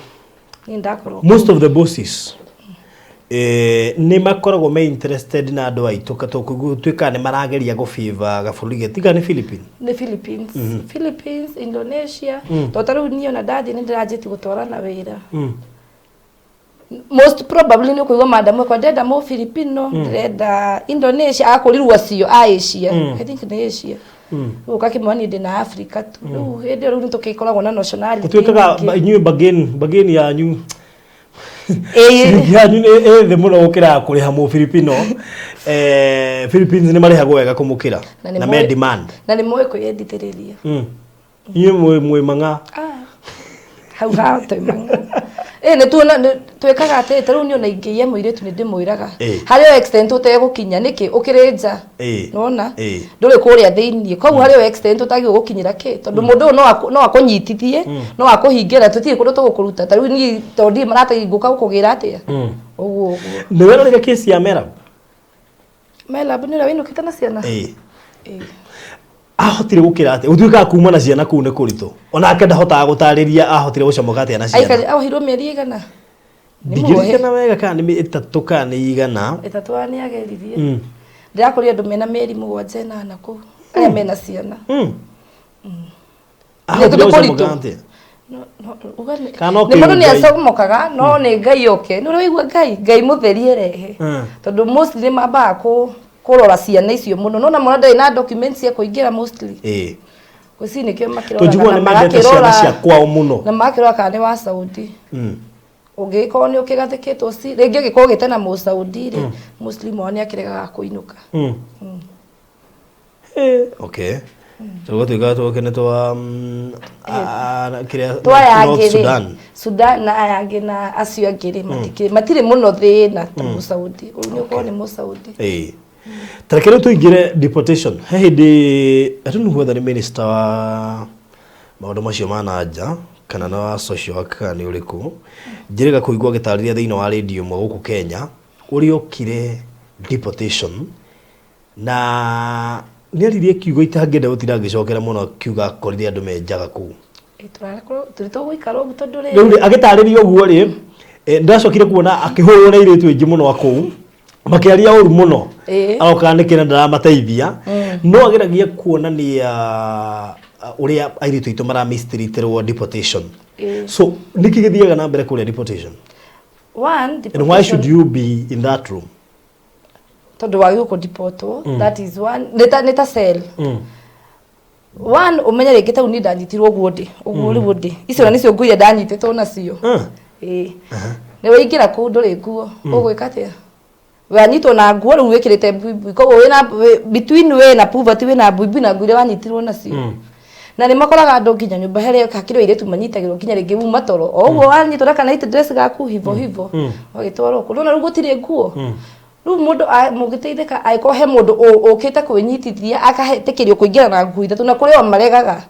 Niĩ ndakorwo. Most of the bosses, Nĩ makoragwo me interested na andũ aitũ tũtuĩkaga nĩ marageria gũbiva gabũrũri getu tiga nĩ Philippines. Nĩ Philippines, Philippines, Indonesia. Tondũ ta rĩu niĩ ona ndathiĩ nĩ ndĩranjĩtie gũtwarana wĩra. Most probably nĩ ũkũigua madam akwa, ndĩrenda mũ Filipino, ndĩrenda Indonesia, akũrirwo acio a Asia. I think nĩ Asia. Rĩu ũgakĩmwĩra niĩ ndĩna Africa tu. Rĩu hĩndĩ ĩyo rĩu nĩ tũgĩkoragwo na nationality Gũtuĩkaga nyingĩ. Inyuĩ bargain yanyu, Ĩĩ. ciringi yanyu nĩ ĩ thĩ mũno gũkĩra ya kũrĩha mũ Filipino. Philippines nĩ marĩhagwo wega kũmũkĩra Na nĩ na me demand. Na nĩ moĩ kwĩyendithĩrĩria. Inyuĩ mwĩ mang'a. Ah, hau hao twĩ mang'a. Ĩ nĩ tuona twĩkaga atĩrĩ, ta rĩu niĩ ona ingĩiya mũirĩtu nĩ ndĩmwĩraga harĩ o extent ũtegũkinya nĩkĩ ũkĩrĩ nja. Nĩwona ndũrĩ kũrĩa thĩiniĩ, koguo harĩ o extent ũtagĩrĩirwo gũkinyĩra kĩ, tondũ mũndũ ũyũ no akũnyitithie, no akũhingĩra, tũtirĩ kũndũ tũgũkũruta. Ta rĩu niĩ tondũ ndirĩ maratathi ngũka gũkũgĩra atĩa, ũguo ũguo. Nĩ werorire kesi ya Merab? Melab nĩ ũrĩa wĩinũkĩte na ciana? Ĩĩ. Ĩĩ. Ahotire gũkĩra atĩa? Gũtuĩkaga kuma na ciana kũu nĩ kũritũ, onake ndahotaga gũtarĩria ahotire gũcomoka atĩa na ciana. Aikari ahoirwo mĩeri ĩigana? Nĩ muohe. Ndingĩririkana wega kana nĩ 3 kana nĩ 100. 3 wa nĩ ageririe. Ndĩrakũria andũ mena mĩeri 7 8 kũu arĩa mena ciana. Ahotire Nĩ gũcomoka kũritũ. atĩa? No, uga Kana no nĩ mũndũ nĩ kĩu Ngai. acomokaga, no nĩ Ngai oke. Nĩ ũrĩ waigua Ngai, Ngai mũtheri erehe. Tondũ mostly nĩ mambaga kũrora ciana icio mũno. Nona mwana ndarĩ na documents cia kũingĩra mostly. Gwĩciria nĩkĩo makĩroraga Tũnjiguaga na nĩ mendete ciana magakĩrora cia kwao mũno. Na magakĩrora kana nĩ wa Saudi. Ũngĩgĩkorwo nĩ ũkĩgathĩkĩtwo ci, rĩngĩ ũngĩkorwo ũgĩte na Mũsaudi rĩ, mostly mwana nĩ akĩregaga kũinũka. Okay. Tũgũtuĩka tũke nĩ twa kĩrĩa Twaya North angĩ rĩ, Sudan. Sudan na aya angĩ na acio angĩ rĩ, matirĩ mũno thĩna ta Mũsaudi. Ũyũ nĩ ũkorwo nĩ Mũsaudi. Ĩĩ. Ta reke rĩu tũingĩre deportation. He hĩndĩ, I don't know whether nĩ minister wa maũndũ macio ma na nja kana na wa social work kana nĩ ũrĩkũ, njĩrĩga kũigua agĩtarĩria thĩinĩ wa radio ĩmwe gũkũ Kenya ũrĩa okire deportation, na nĩ aririe kiugo itangĩenda gũtinda ngĩcokera mũno, akiuga akorire andũ menjaga kũu. Ĩ, tũrakorwo tũrĩ tũgũikara ũguo tondũ rĩrĩ Rĩu rĩ, agĩtarĩria ũguo rĩ, ndacokire kuona akĩhũrwo nĩ airĩtu aingĩ mũno a kũu makĩaria ũru mũno. Aroka nĩ kĩna ndaramateithia, no ageragia kuonania ũrĩa airĩtu aitũ maramistreatirwo deportation. So nĩkĩ gĩthiaga na mbere kũrĩa deportation? One, And why should deportation you be in that room? Tondũ wagĩrĩirwo kũdipotwo, that is one. Nĩ ta cell. One, ũmenye rĩngĩ ta rĩu niĩ ndanyitirwo ũguo ndĩ ũguo rĩu ndĩ icio na nĩcio nguo iria ndanyitĩtwo nacio. Ĩĩ, nĩ waingĩra kũu ndũrĩ nguo, ũgwĩka atĩa? Wanyitwo na nguo rĩu wĩkĩrĩte buibui, koguo wĩna between we na poverty, wĩna buibui na nguo iria wanyitirwo nacio. Na nĩ makoraga andũ nginya nyũmba harĩa hakĩrĩ airĩtu manyitagĩrwo nginya rĩngĩ uma toro o ũguo, wanyitwo na kana dress gaku hivo hivo, ũgagĩtwarwo kũu nona rĩu gũtirĩ nguo. Rĩu mũndũ mũngĩteithĩka angĩkorwo he mũndũ ũkĩte kwĩnyitithia akahetĩkĩrio kũingĩra na nguo 3, na kũrĩ o maregaga.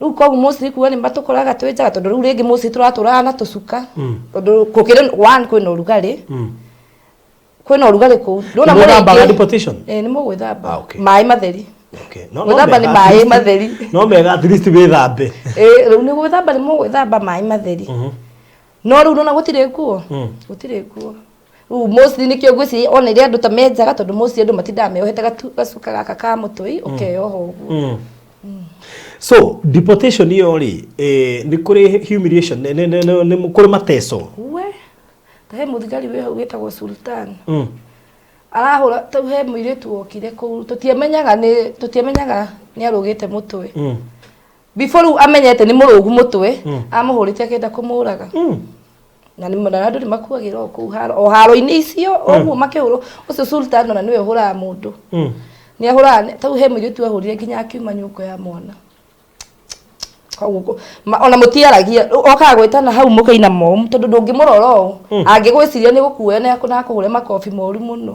Rĩu koguo mostly kuga nĩ matũkoraga twĩ njaga, tondũ rĩu rĩngĩ mostly tũratũraga na tũcuka, tondũ gũkĩrĩ one kwĩna ũrugarĩ, kwĩna ũrugarĩ kũu. Ndũrona Nĩ mwĩthambaga mũrĩ aingĩ. deportation? Ĩĩ, nĩ mũgwĩthamba. Ah, okay. Maĩ matheri. Okay. No Gwĩthamba nĩ mega, maĩ at least- matheri. No mega at least wĩthambe. Ĩĩ, rĩu nĩ gwĩthamba, nĩ mũgwĩthamba maĩ matheri, no rĩu nona gũtirĩ nguo, gũtirĩ nguo. Rĩu mostly nĩkĩo ngwĩciria ona iria andũ ta menjaga, tondũ mostly andũ matindaga meohete gacuka gaka ka mũtwe, ũkeyoha ũguo. So deportation ĩyo rĩ, nĩ kũrĩ humiliation, nĩ kũrĩ mateso? We, ta he mũthigari wĩ hau wĩtagwo Sultan. Arahũra tau he mũirĩtu wokire kũu, tũtiamenyaga nĩ arũgĩte mũtwe. Before rĩu amenyete nĩ mũrũgu mũtwe, amũhũrĩte akĩenda kũmũraga. Na nĩ na andũ nĩ makuagĩra o kũu haro, o haro-inĩ icio ũguo makĩhũrwo. Ũcio Sultan ona nĩwe ũhũraga mũndũ. Nĩ ahũraga, tau he mũirĩtu ahũrire nginya akiuma nyũngũ ya mwana. Koguo ona mũtiaragia, okaga gwĩtana hau mũkaina momu, tondũ ndũngĩmũrora ũũ. Angĩgwĩciria nĩ gũkuoya na akũhũre makobi moru mũno.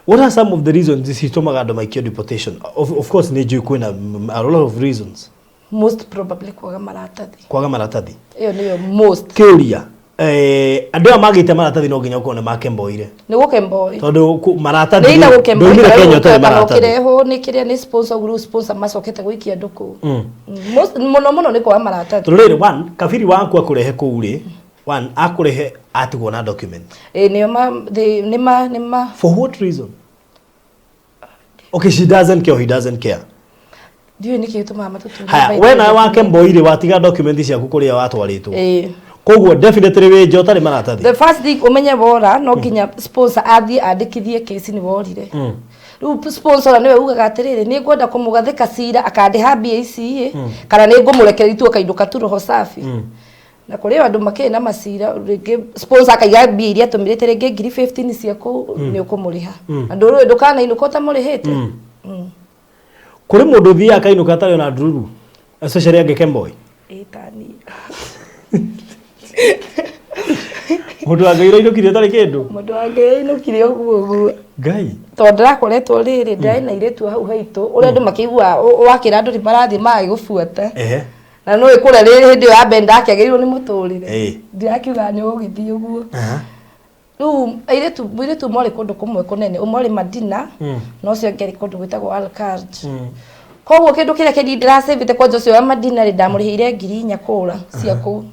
What are some of the reasons citũmaga andũ maikio deportation? Of course nĩ njũĩ kwĩna a lot of reasons. Most probably kwaga maratathi. Kwaga maratathi. Ĩyo nĩyo most. Kĩũria, andũ aya magĩte maratathi no nginya ũkorwo nĩ makemboire? Nĩ gũkemboi. Tondũ maratathi Nĩ ina rĩ, gũkemboi. ndũimire Kenya ũtarĩ Kana maratathi. ũkĩrehwo nĩ kĩrĩa nĩ sponsor, rĩu sponsor macokete gũikia andũ kũu. Most mũno mũno nĩ kwaga maratathi. Tondũ rĩrĩ, one, kabiri waku akũrehe kũu rĩ, one, akũrehe Atigwo na document. Ĩ nĩo ma nĩ ma nĩ ma. For what reason? Okay, she doesn't care or he doesn't care. Ndiũĩ nĩkĩ gĩtũmaga matũtunye. Haya, we nawe wake mboirĩ watiga document ciaku kũrĩa watwarĩtwo. Ĩĩ. Koguo definitely wĩ nja ũtarĩ maratathi. The first thing ũmenye wora no nginya sponsor athiĩ andĩkithie kesi nĩ worire. Rĩu sponsor nĩwe ugaga atĩrĩrĩ, nĩ ngwenda kũmũgathĩka cira akandĩha mbia ici ĩ, kana nĩ ngũmũrekereria tu akainũka tu roho safi. Na kũrĩ o andũ makĩrĩ na macira, rĩngĩ sponsor akaiga mbia iria atũmĩrĩte, rĩngĩ ngiri 15 cia kũu nĩ ũkũmũrĩha. Na ndũrĩ ndũkanainũka ũtamũrĩhĩte. Kũrĩ mũndũ ũthiaga akainũka atarĩ ona ndururu, especially angĩkemboi. Ĩ ta niĩ. Mũndũ wa Ngai ũrainũkire ũtarĩ kĩndũ. Mũndũ wa Ngai ainũkire ũguo ũguo. Ngai. Tondũ ndĩrakoretwo rĩrĩ, ndĩrarĩ na airĩtu hau haitũ, ũrĩa andũ makĩiguaga wakĩra andũ nĩ marathiĩ magagĩgũbuata. Na nĩ ũĩ kũrĩa rĩrĩ hĩndĩ ĩyo ya mbere ndakĩagĩrĩirwo nĩ mũtũrĩre. Ndirakiuga nĩ ũgũgĩthiĩ ũguo. Rĩu airĩtu, mũirĩtu ũmwe arĩ kũndũ kũmwe kũnene, ũmwe arĩ Madina, na ũcio ũngĩ arĩ kũndũ gwĩtagwo Al-Kharj. Koguo kĩndũ kĩrĩa kĩnini ndĩracĩvĩte kwanja ũcio wa Madina rĩ, ndamũrĩhĩire 4,000 kũra cia kũu.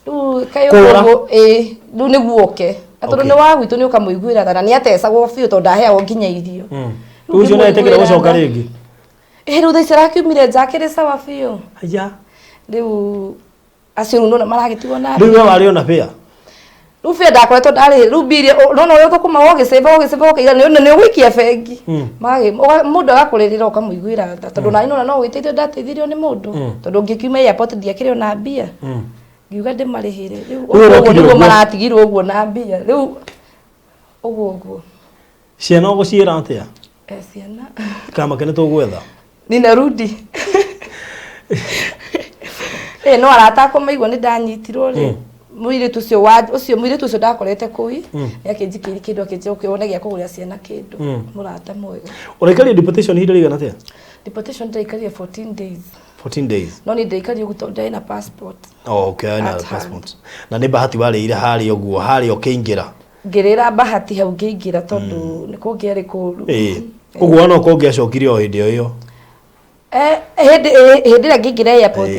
Rĩu kaĩ Kũra? ũguo, ĩĩ, rĩu nĩguo oke. Na tondũ nĩ wa gwitũ nĩ ũkamũiguĩra tha, na nĩ atecagwo biũ tondũ ndaheagwo nginya irio. Rĩu ũcio nĩ etĩkĩra gũcoka rĩngĩ? Ĩĩ, rĩu thaa ici arakiumire nja akĩrĩ sawa biũ. Aya. Rĩu acio rĩu nĩwona maragĩtigwo na Rĩu we warĩ ona fare? Rĩu fare ndakoretwo ndarĩ, rĩu mbia iria, nĩwona ũrĩa ũthũkũmaga ũgĩcĩba ũgĩcĩba ũkaiga nĩ ũgũikia bengi. Mũndũ agakũrĩrĩra ũkamũiguĩra tha, tondũ nani nĩwona no ũgĩteithio ndateithirio nĩ mũndũ, tondũ ngĩkiuma airport ndiakĩrĩ ona mbia. Ngiuga ndĩmarĩhĩre. Rĩu Rĩu ũguo ũrokire nĩguo ũguo. maratigirwo ũguo na mbia. Rĩu ũguo ũguo. Ciana ũgũciĩra atĩa? Eh, ciana. Kamake nĩ tũgwetha. Ninarudi. Eh, no arata akwa maigua nĩ ndanyitirwo rĩ, mũirĩtu ũcio wa ũcio mũirĩtu ũcio ndakorete kũu nĩ akĩnjikĩirie kĩndũ akĩnjĩra ũkĩ wone gĩa kũgũrĩra ciana kĩndũ. Mũrata mwega. Ũraikarire deportation ihinda rĩigana atĩa? Deportation ndaikarire 14 days. 14 days. No niĩ ndaikarire ũguo tondũ ndarĩ na passport. Oh, okay, na At hand. passport. Na nĩ bahati warĩire harĩa ũguo, harĩa ũkĩingĩra. Ngĩrĩra bahati hau ngĩingĩra tondũ nĩ kũngĩarĩ kũru. Ĩĩ. Ũguo ona okorwo ũngĩacokire o hĩndĩ o ĩyo. Eh, hĩndĩ hĩndĩ ĩrĩa ngĩingĩra airport,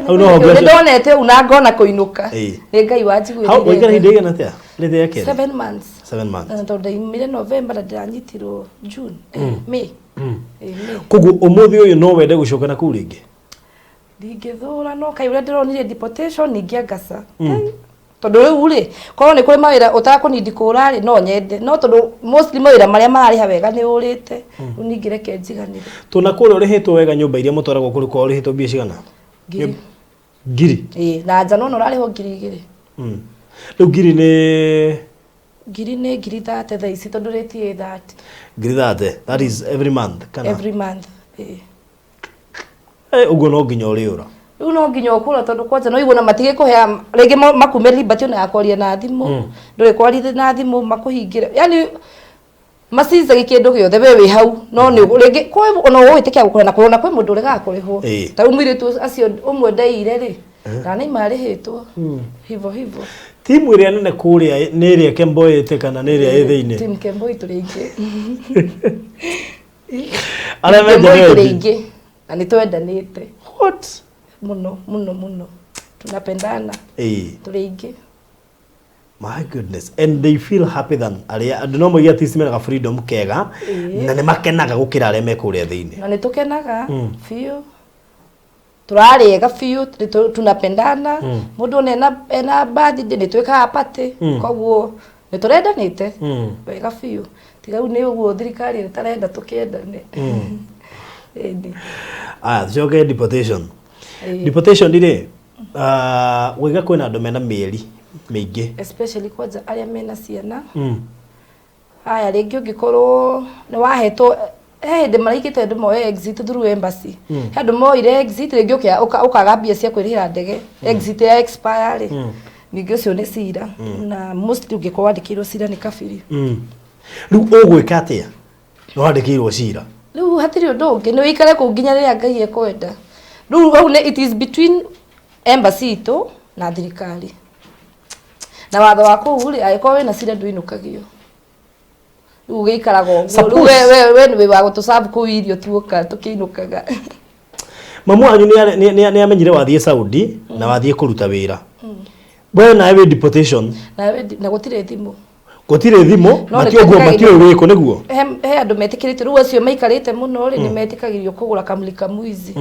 Hau noho nĩ ngĩaco- ndonete ũũ na ngona kũinũka. Nĩ Ngai wanjiguĩrĩire. Hau waikara ihinda rĩigana atĩa? Rĩrĩa rĩa kerĩ? 7 months. 7 months. Tondũ ndaimire November na ndĩranyitirwo June. May. May. Koguo ũmũthĩ ũyũ no wende gũcoka na kũu rĩngĩ? Ndingĩthũra, no kaĩ ũrĩa ndĩronire deportation ingĩangaca. Tondũ rĩu rĩ, korwo nĩ kũrĩ mawĩra ũtakũnindi kũra rĩ, no nyende. No tondũ mostly mawĩra marĩa mararĩha wega nĩ ũrĩte, rĩu ningĩ reke njiganĩre. Tũna kũrĩa ũrĩhĩtwo wega, nyũmba iria mũtwaragwo kũrĩ kwao ũrĩhĩtwo mbia cigana? 1,000. 1,000? Ĩĩ, na nja nona ũrarĩhwo 2,000. Rĩu 1,000 nĩ 1,000 nĩ 30,000 thaa ici tondũ rĩti ĩ 30. 30,000. That is every month kana? Every month. Ĩĩ. Ũguo no nginya ũrĩũra. Rĩu no nginya ũkũra tondũ kwanja no igua na matigĩkũhea rĩngĩ makume liberty ona ya kwaria na thimũ. Ndũrĩ kwaria na thimũ makũhingĩre. Yaani macizagi kĩndũ gĩothe we wĩ hau no nĩ rĩngĩ kwĩ ona ũgwĩtĩkia gũkũra na kũrona kwĩ mũndũ ũregaga kũrĩhwo. Ta rĩu mũirĩtu acio ũmwe ndeire rĩ, ndanaima arĩhĩtwo hivo hivo. Timu ĩrĩa nene kũrĩa nĩ ĩrĩa Kemboĩte kana nĩ ĩrĩa ĩ thĩinĩ? Timu Kemboi tũrĩ aingĩ. Arĩa Kemboi menja tũrĩ wendi. aingĩ na nĩ twendanĩte. What? Mũno mũno mũno. Tunapendana. Tũrĩ aingĩ. My goodness. And they feel happy than arĩa andũ no moige at least mena freedom kega na nĩ makenaga gũkĩra arĩa me kũrĩa thĩinĩ. Na nĩ tũkenaga biũ. Tũrarĩega biũ, tunapendana. Mũndũ ona ena birthday nĩ twĩkaga party. Koguo nĩ tũrendanĩte wega biũ. Tiga rĩu nĩ ũguo thirikari ĩtarenda tũkĩendane. Ĩni. Aya, tucoke deportation. Deportation rĩ, waiga kwĩna andũ mena mĩeri mĩingĩ. Especially kwanja arĩa mena ciana. Haya, rĩngĩ ũngĩkorwo nĩ wahetwo, he hĩndĩ maraigĩte andũ moe exit through embassy. He andũ moire exit rĩngĩ ũkaga mbia cia kwĩrĩhĩra ndege. Exit ya expire rĩ. Ningĩ ũcio nĩ cira. Na mostly ũngĩkorwo wandĩkĩirwo cira nĩ kabiri. Rĩu ũgwĩka atĩa? Nĩ wandĩkĩirwo cira. Rĩu hatirĩ ũndũ ũngĩ, nĩ ũikare kũu nginya rĩrĩa Ngai ekwenda. Rĩu hau nĩ it is between embassy itũ na thirikari. Na watho wa kũu rĩ, angĩkorwo wĩna cira ndũinũkagio. Rĩu ũgĩikaraga ũguo. Rĩu we nĩ wĩ wa gũtũcabu kũu irio tuoka tũkĩinũkaga. Mamu wanyu nĩ amenyire wathiĩ Saudi na wathiĩ kũruta wĩra. We nawe wĩ deportation. Na gũtirĩ thimũ. Gũtirĩ thimũ. No nĩ matiũĩ twĩtĩkagĩrio. Matiũĩ wĩkũ nĩguo. He andũ metĩkĩrĩtio rĩu, acio maikarĩte mũno rĩ, nĩ metĩkagĩrio kũgũra kamulika mwizi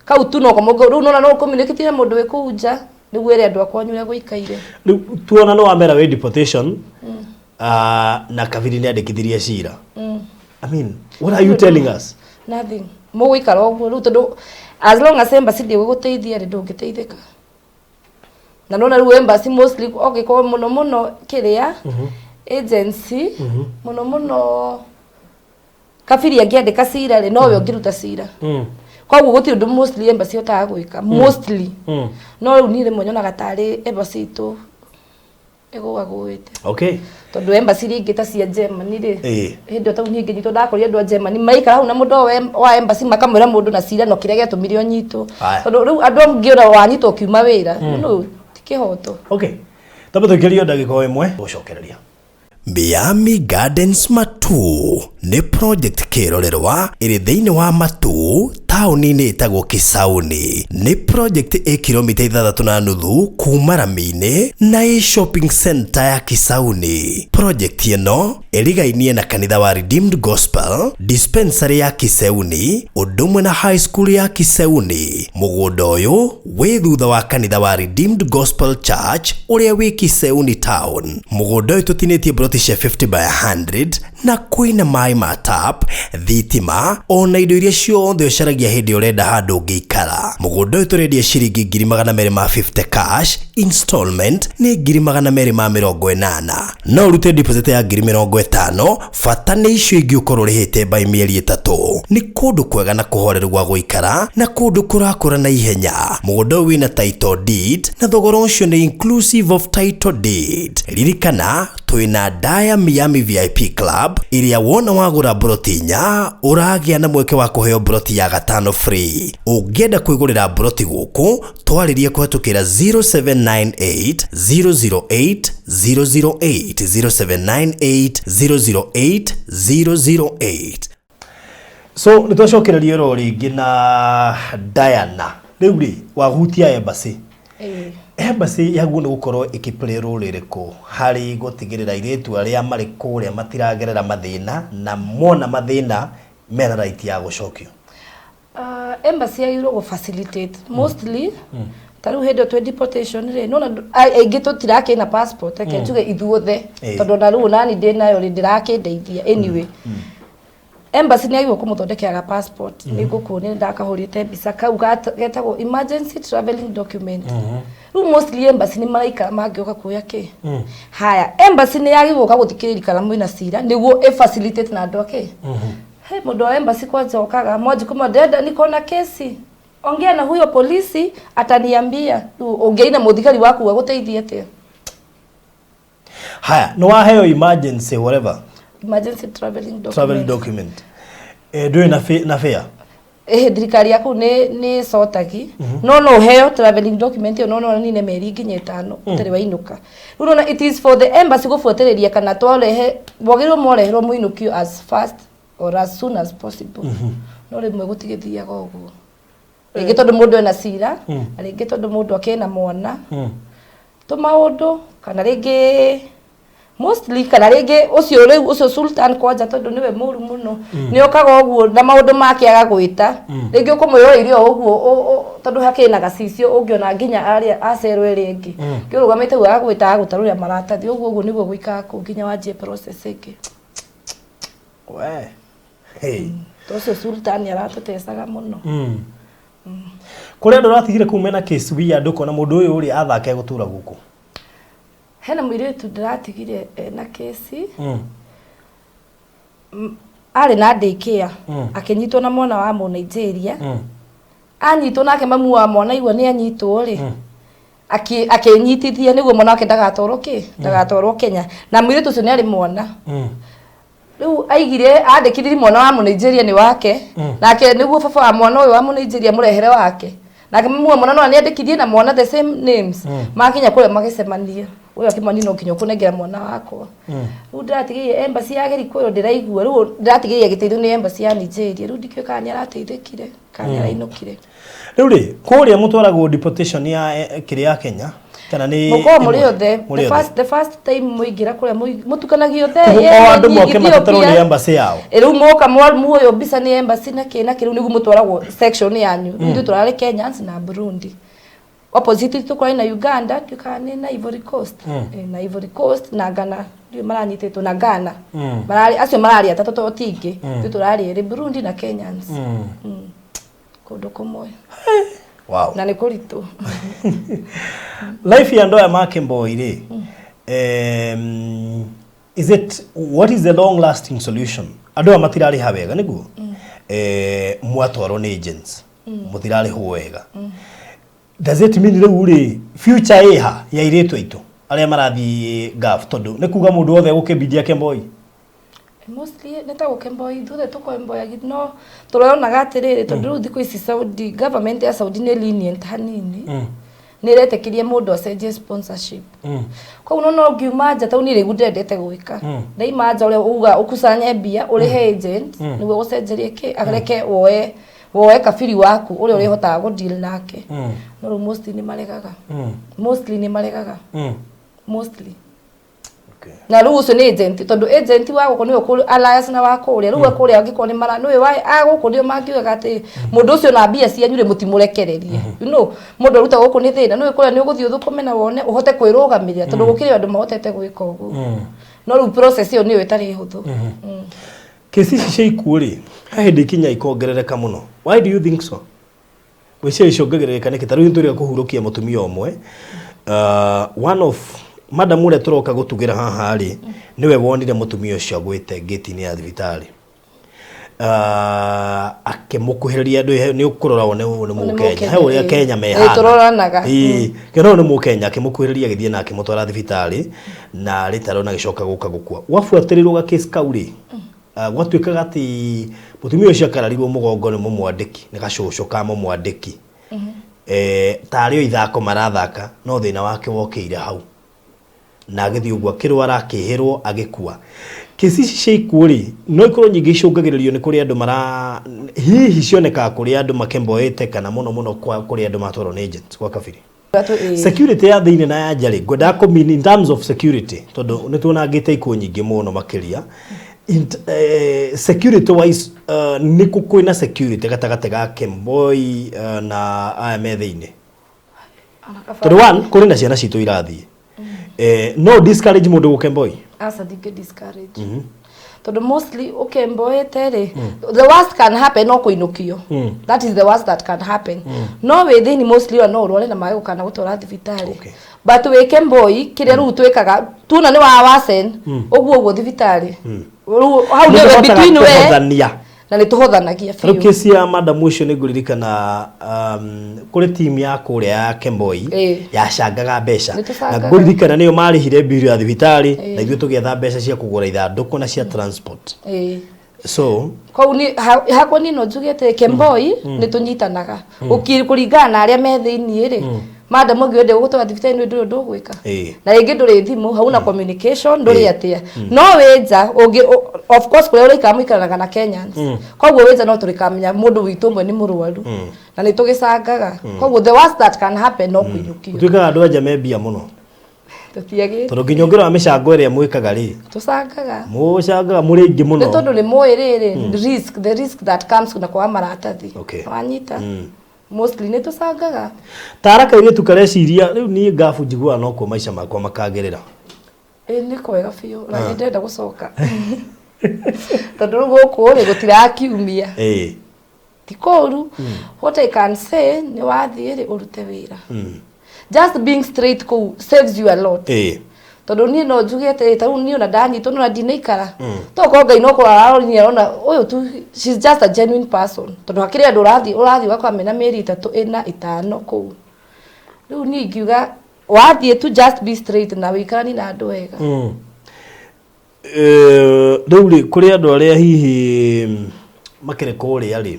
kau tu noko mũngĩ rĩu nona no communicate na mũndũ wĩ kũu nja nĩguo ĩre andũ akwanyu ũrĩa gũikaire. Rĩu tuona nĩ wamera wĩ deportation, na Kabiri nĩ andĩkithirie cira. I mean, what are you telling us? Nothing, mũgũikara ũguo rĩu tondũ as long as embassy ndĩgũgũteithia rĩ, ndũngĩteithĩka. Na nona rĩu embassy mostly ũngĩkorwo mũno mũno kĩrĩa agency mũno mũno Kabiri angĩandĩka cira rĩ, nowe ũngĩruta cira. Koguo gũtirĩ ũndũ mostly embassy ĩhotaga gwĩka mostly. No rĩu niĩ rĩmwe nyonaga tarĩ embassy itũ ĩgũagũĩte. Tondũ embassy iria ingĩ ta cia Germany rĩ, hĩndĩ ĩyo tau niĩ ngĩnyitwo ndakorire andũ a Germany maikara hau na mũndũ wa embassy makamwĩra mũndũ na cira no kĩrĩa gĩatũmire ũnyitwo. Tondũ rĩu andũ angĩ ona wanyitwo ũkiuma wĩra no ti kĩhoto. Okay, tambe tũikĩrio ndagĩka o ĩmwe gũcokereria. Miami Gardens Matu nĩ project kĩrorerwa ĩrĩ thĩinĩ wa Matu taũni-inĩ ĩtagwo Kisauni. Nĩ project ĩ kilomita 6.5 kuma rami-inĩ na ĩ shopping center ya Kisauni. Project ĩno ĩrigainie na kanitha wa Redeemed Gospel, dispensary ya Kiseuni, ũndũ ũmwe na high school ya Kiseuni. Mũgũnda ũyũ wĩ thutha wa kanitha wa Redeemed Gospel Church ũrĩa wĩ Kiseuni town. Mũgũnda ũyũ tũtinĩtie broti cia 50 by 100 na kwĩna maĩ ma tap, thitima ona indo iria ciothe ũcaragia hĩndĩ ũrenda handũ ũngĩikara. Mũgũnda ũyũ tũrendia ciringi 250,000 cash, installment nĩ 280,000. No ũrute deposit ya 50,000, bata nĩ icio ingĩ ũkorwo ũrĩhĩte by mĩeri 3. Nĩ kũndũ kwega na kũhoreru gwa gũikara na kũndũ kũrakũra na ihenya. Mũgũnda ũyũ wĩna title deed na thogora ũcio nĩ inclusive of title deed. Ririkana twĩna Daya Miami VIP Club ĩrĩa wona wagũra mburoti 4 ũragĩa na mweke wa kũheo mburoti ya gatano free. Ũngĩenda kwĩgũrĩra mburoti gũkũ twarĩrie kũhetũkĩra 0798 008 008, 0798 008 008. So nĩ twacokereria ro rĩngĩ na Diana. Rĩu rĩ wahutia embassy. Embassy yaguo nĩ gũkorwo ĩkĩplay role ĩrĩkũ harĩ gũtigĩrĩra airĩtu arĩa marĩ kũrĩa matiragerera mathĩna na mona mathĩna mena right ya gũcokio? Embassy yagĩrĩirwo gũ facilitate mostly. Ta rĩu hĩndĩ ĩyo twĩ deportation rĩ, nona aingĩ tũtirakĩ na passport, reke njuge ithuothe, tondũ ona rĩu nani ndĩ nayo rĩ, ndĩrakĩndeithia anyway. Embassy nĩ yagĩrĩirwo kũmũthondekera passport. Nĩ ngũkuonia, ndakahũrĩte mbica kau getagwo emergency travelling document. Rĩu mostly embassy nĩ maraikara mangĩũka kuoya kĩ. Haya, embassy nĩ yagĩrĩirwo gũka gũthikĩrĩria kana mwĩna cira nĩguo ĩ facilitate na andũ ake. He mũndũ wa embassy kwanza okaga mwanji kuma ndenda niko na kesi, ongea na huyo polisi ataniambia. Rĩu ũngĩaina mũthigari waku agũteithie atĩa? Haya, nĩ waheo emergency whatever. Emergency travelling document. Travel document, ndũrĩ na fare. Ĩhĩ, thirikari yaku nĩ cotagi no ũheo travelling document ĩyo no nine mĩeri nginya 5 ũtarĩ wainũka. Rĩu nona it is for the embassy gũbuatĩrĩria kana twarehe mwagĩrĩirwo mwareherwo mũinũkio as fast or as soon as possible. No rĩmwe gũtigĩthiaga ũguo, rĩngĩ tondũ mũndũ ena cira na rĩngĩ tondũ mũndũ akĩna mwana tũmaũndũ, kana rĩngĩ mostly kana rĩngĩ ũcio rĩu ũcio Sultan kwanja tondũ nĩwe mũru mũno nĩ okaga ũguo na maũndũ make agagwĩta rĩngĩ ũkũmwĩroreire o ũguo tondũ hakĩrĩ na gacicio ũngĩona nginya arĩa acerwo ĩrĩa ĩngĩ kĩrũgamĩte ũguo agagwĩta agagũtarũrĩra maratathi ũguo ũguo nĩguo gũikara kũu nginya wanjie process ĩngĩ. We hey. To ũcio Sultan aratũtecaga mũno. Kũrĩ andũ ũratigire kũu mena case weird ũkona mũndũ ũyũ ũrĩa athake gũtũra gũkũ? Hena mũirĩtu ndĩratigire ena kesi. Arĩ na daycare. Akĩnyitwo na mwana wa Mũnigeria. Anyitwo nake mamu wa mwana igua nĩ anyitwo rĩ, akĩnyitithia nĩguo mwana wake ndagatwarwo kĩ ndagatwarwo Kenya, na mũirĩtu ũcio nĩ arĩ mwana. Rĩu aigire andĩkithirie mwana wa Mũnigeria nĩ wake nake nĩguo baba wa mwana ũyũ wa Mũnigeria mũrehere wake, nake mamu wa mwana no nĩandĩkithie na mwana the same names. Makinya kũrĩa magĩcemania. Ũyũ akĩmwani no nginya ũkũnengera mwana wakwa. Rĩu ndĩratigĩire embassy ya Gĩrikũyũ ndĩraigua, rĩu ndĩratigĩire agĩteithio nĩ embassy ya Nigeria. Rĩu ndikĩũĩ kana nĩarateithĩkire kana nĩarainũkire. Rĩu rĩ, kũrĩa mũtwaragwo deportation ya kĩrĩa ya Kenya kana nĩ Mũkorwo mũrĩ ĩmwe? othe. Mũrĩ The othe. first time mũingĩra kũrĩa mũtukanagio othe. Koguo o andũ Yemen, moke matetherwo nĩ Ethiopia. embassy yao. Rĩu moka muoyo mbica nĩ embassy na kĩ na kĩ, rĩu nĩguo mũtwaragwo section yanyu. Rĩu ithuĩ tũrarĩ Kenyans na Burundi. Opposite tũkorwo na Uganda, tukaga nĩ na Ivory Coast. Na Ivory Coast na Ghana, ndiũ maranyitĩtwo na Ghana. Mararĩ acio mararĩ atatũ to ti ingĩ. Ithuĩ tũrarĩ erĩ Burundi na Kenyans. Kũndũ kũmwe. Wow. Na nĩ kũritũ. Life ya ndoa ya Makemboi rĩ, is it, what is the long lasting solution? Andũ aya matirarĩha wega nĩguo? Mwatwarwo nĩ agents, mũtirarĩhwo wega. Does it mean rĩu rĩ, future ĩha ya airĩtu aitũ arĩa marathiĩ Gulf, tondũ nĩ kuga mũndũ wothe egũkĩmbidia Kemboi? Mostly nĩ ta gũkemboi, ithuothe tũkemboyagi, no tũronaga atĩrĩrĩ, tondũ rĩu thikũ ici Saudi government ya Saudi nĩ lenient hanini, nĩ ĩretĩkĩria mũndũ acenjie sponsorship. Koguo no ngiuma nja, tondũ niĩ rĩu ndendete gwĩka, ndaima nja ũrĩa uga ũkusanye mbia ũrĩhe agent nĩguo gũcenjerie kĩ areke woe kabiri waku ũrĩa ũrĩhotaga gũ deal nake. No rĩu mostly nĩ maregaga, mostly nĩ maregaga, mostly. Na rĩu ũcio nĩ agent, tondũ agent wa gũkũ nĩwe ũkũ alliance na wa kũrĩa. Rĩu kũrĩa angĩkorwo nĩ mara nĩwe wa a gũkũ nĩo mangiugaga atĩ mũndũ ũcio na mbia cianyu rĩ, mũtimũrekererie. Mũndũ aruta gũkũ nĩ thĩna, nĩwe kũrĩa nĩ ũgũthiĩ ũthũkũme na wone ũhote kwĩrũgamĩrĩra, tondũ gũkĩrĩ andũ mahotete gwĩka ũguo. No rĩu process ĩyo nĩyo ĩtarĩ hũthũ. Kesi ici cia ikuũ rĩ, he hĩndĩ ikinya ikongerereka mũno. Why do you think so? Gwĩciria iciongagĩrĩrĩka nĩkĩ? Ta rĩu nĩtũrĩga kũhurũkia mũtumia ũmwe, one of madam ũrĩa tũroka gũtugĩra haha rĩ, nĩwe wonire mũtumia ũcio agwĩte ngĩti-inĩ ya thibitarĩ, akĩmũkuhĩrĩria. Nĩ ũkũrora wone ũyũ nĩ Mũkenya, he ũrĩa Kenya mehana. Tũroranaga. Ĩĩ, kĩona ũyũ nĩ Mũkenya, akĩmũkuhĩrĩria, agĩthiĩ na akĩmũtwara thibitarĩ na rĩtarĩ ona agĩcoka gũka gũkua. Gwabuatĩrĩrwo ga case kau rĩ, gwatuĩkaga atĩ mũtumia ũcio akararirwo mũgongo nĩ mũmwandĩki, nĩ gacũcũ ka mũmwandĩki, tarĩ o ithako marathaka, no thĩna wake wokĩire hau na agĩthiĩ ũguo akĩrwara, akĩhĩrwo, agĩkua. Kesi ici cia ikuũ rĩ, no ikorwo nyingĩ icũngagĩrĩrio nĩ kũrĩa andũ mara hihi cionekaga kũrĩa andũ makemboete, kana mũno mũno kũrĩa andũ matwarwo nĩ agents gwa kabiri. Security ya thĩinĩ na ya nja rĩ, ngwendaga kũ mean in terms of security, tondũ nĩ tuonangĩte ikuũ nyingĩ mũno makĩria. Security wise, nĩ kũ kwĩna security gatagatĩ ga Kemboi na aya me thĩinĩ? Tondũ one, kũrĩ na ciana citũ irathiĩ, no discourage mũndũ gũkemboi? Aca, ndingĩ discourage, tondũ mostly ũkemboete rĩ, the worst can happen no kũinũkio. That is the worst that can happen. No wĩ thĩinĩ mostly ona no ũrware na mage gũkana gũtwara thibitarĩ. But wĩ kemboi, kĩrĩa rĩu twĩkaga tuona nĩ wa wasen ũguo ũguo thibitarĩ, rĩu hau nĩ Nĩtũhotaga between we kũhothania. Na nĩ tũhothanagia Rĩu biũ. kesi ya madam ũcio nĩ ngũririkana, kũrĩ timu ya kũrĩa ya Kemboi yacangaga mbeca. Nĩ Na tũcangaga. ngũririkana nĩyo marĩhire bill ya thibitarĩ na ithuĩ tũgĩetha mbeca cia kũgũra ithandũkũ na cia transport. So Kau ni hakwa niĩ no njuge atĩ Kemboi nĩ tũnyitanaga. Kũringana na arĩa me thĩiniĩ rĩ, madam ũngĩ wende gũgũtwara thibitarĩ nĩ ndũrĩ ũndũ ũgwĩka. Na rĩngĩ ndũrĩ thimũ, hauna communication, ndũrĩ atĩa. No wĩ nja ũngĩ, of course kũrĩa ũraikara mũikaranaga na Kenyans, koguo wĩ nja no tũrĩkamenya mũndũ witũ ũmwe nĩ mũrwaru na nĩ tũgĩcangaga. Koguo the worst that can happen no kũinũkio. Gũtuĩkaga andũ anja me mbia mũno. Tũtiagĩte. Tondũ nginya ũngĩrora mĩcango ĩrĩa mwĩkaga rĩ, Tũcangaga. Mũcangaga mũrĩ aingĩ mũno. Nĩ tondũ nĩ mũĩ rĩrĩ risk, the risk that comes na kwaga maratathi. Wanyita, mostly nĩ tũcangaga. Tara kairĩtu kareciria rĩu niĩ ngabu njiguaga nokuo maica makwa makagĩrĩra. Ĩ, nĩ kwega biũ na nĩ ndĩrenda gũcoka, tondũ rĩu gũkũ rĩ gũtirakiumia. Ti kũru. What I can say, nĩ wathiĩ rĩ, ũrute wĩra. Just being straight kũu saves you a lot. Tondũ niĩ no njuge atĩrĩ, ta rĩu niĩ ona ndanyitwo nona ndinaikara, tokorwo Ngai no korwo ararora arona ũyũ tu, she's just a genuine person, tondũ hakĩrĩ andũ ũrathiĩ ũgakora mena mĩeri 3, 4, 5 kũu. Rĩu niĩ ingiuga wathiĩ tu just be straight na wĩikaranie na andũ wega. Rĩu rĩ, kũrĩ andũ arĩa hihi makĩrĩ kũrĩa rĩ,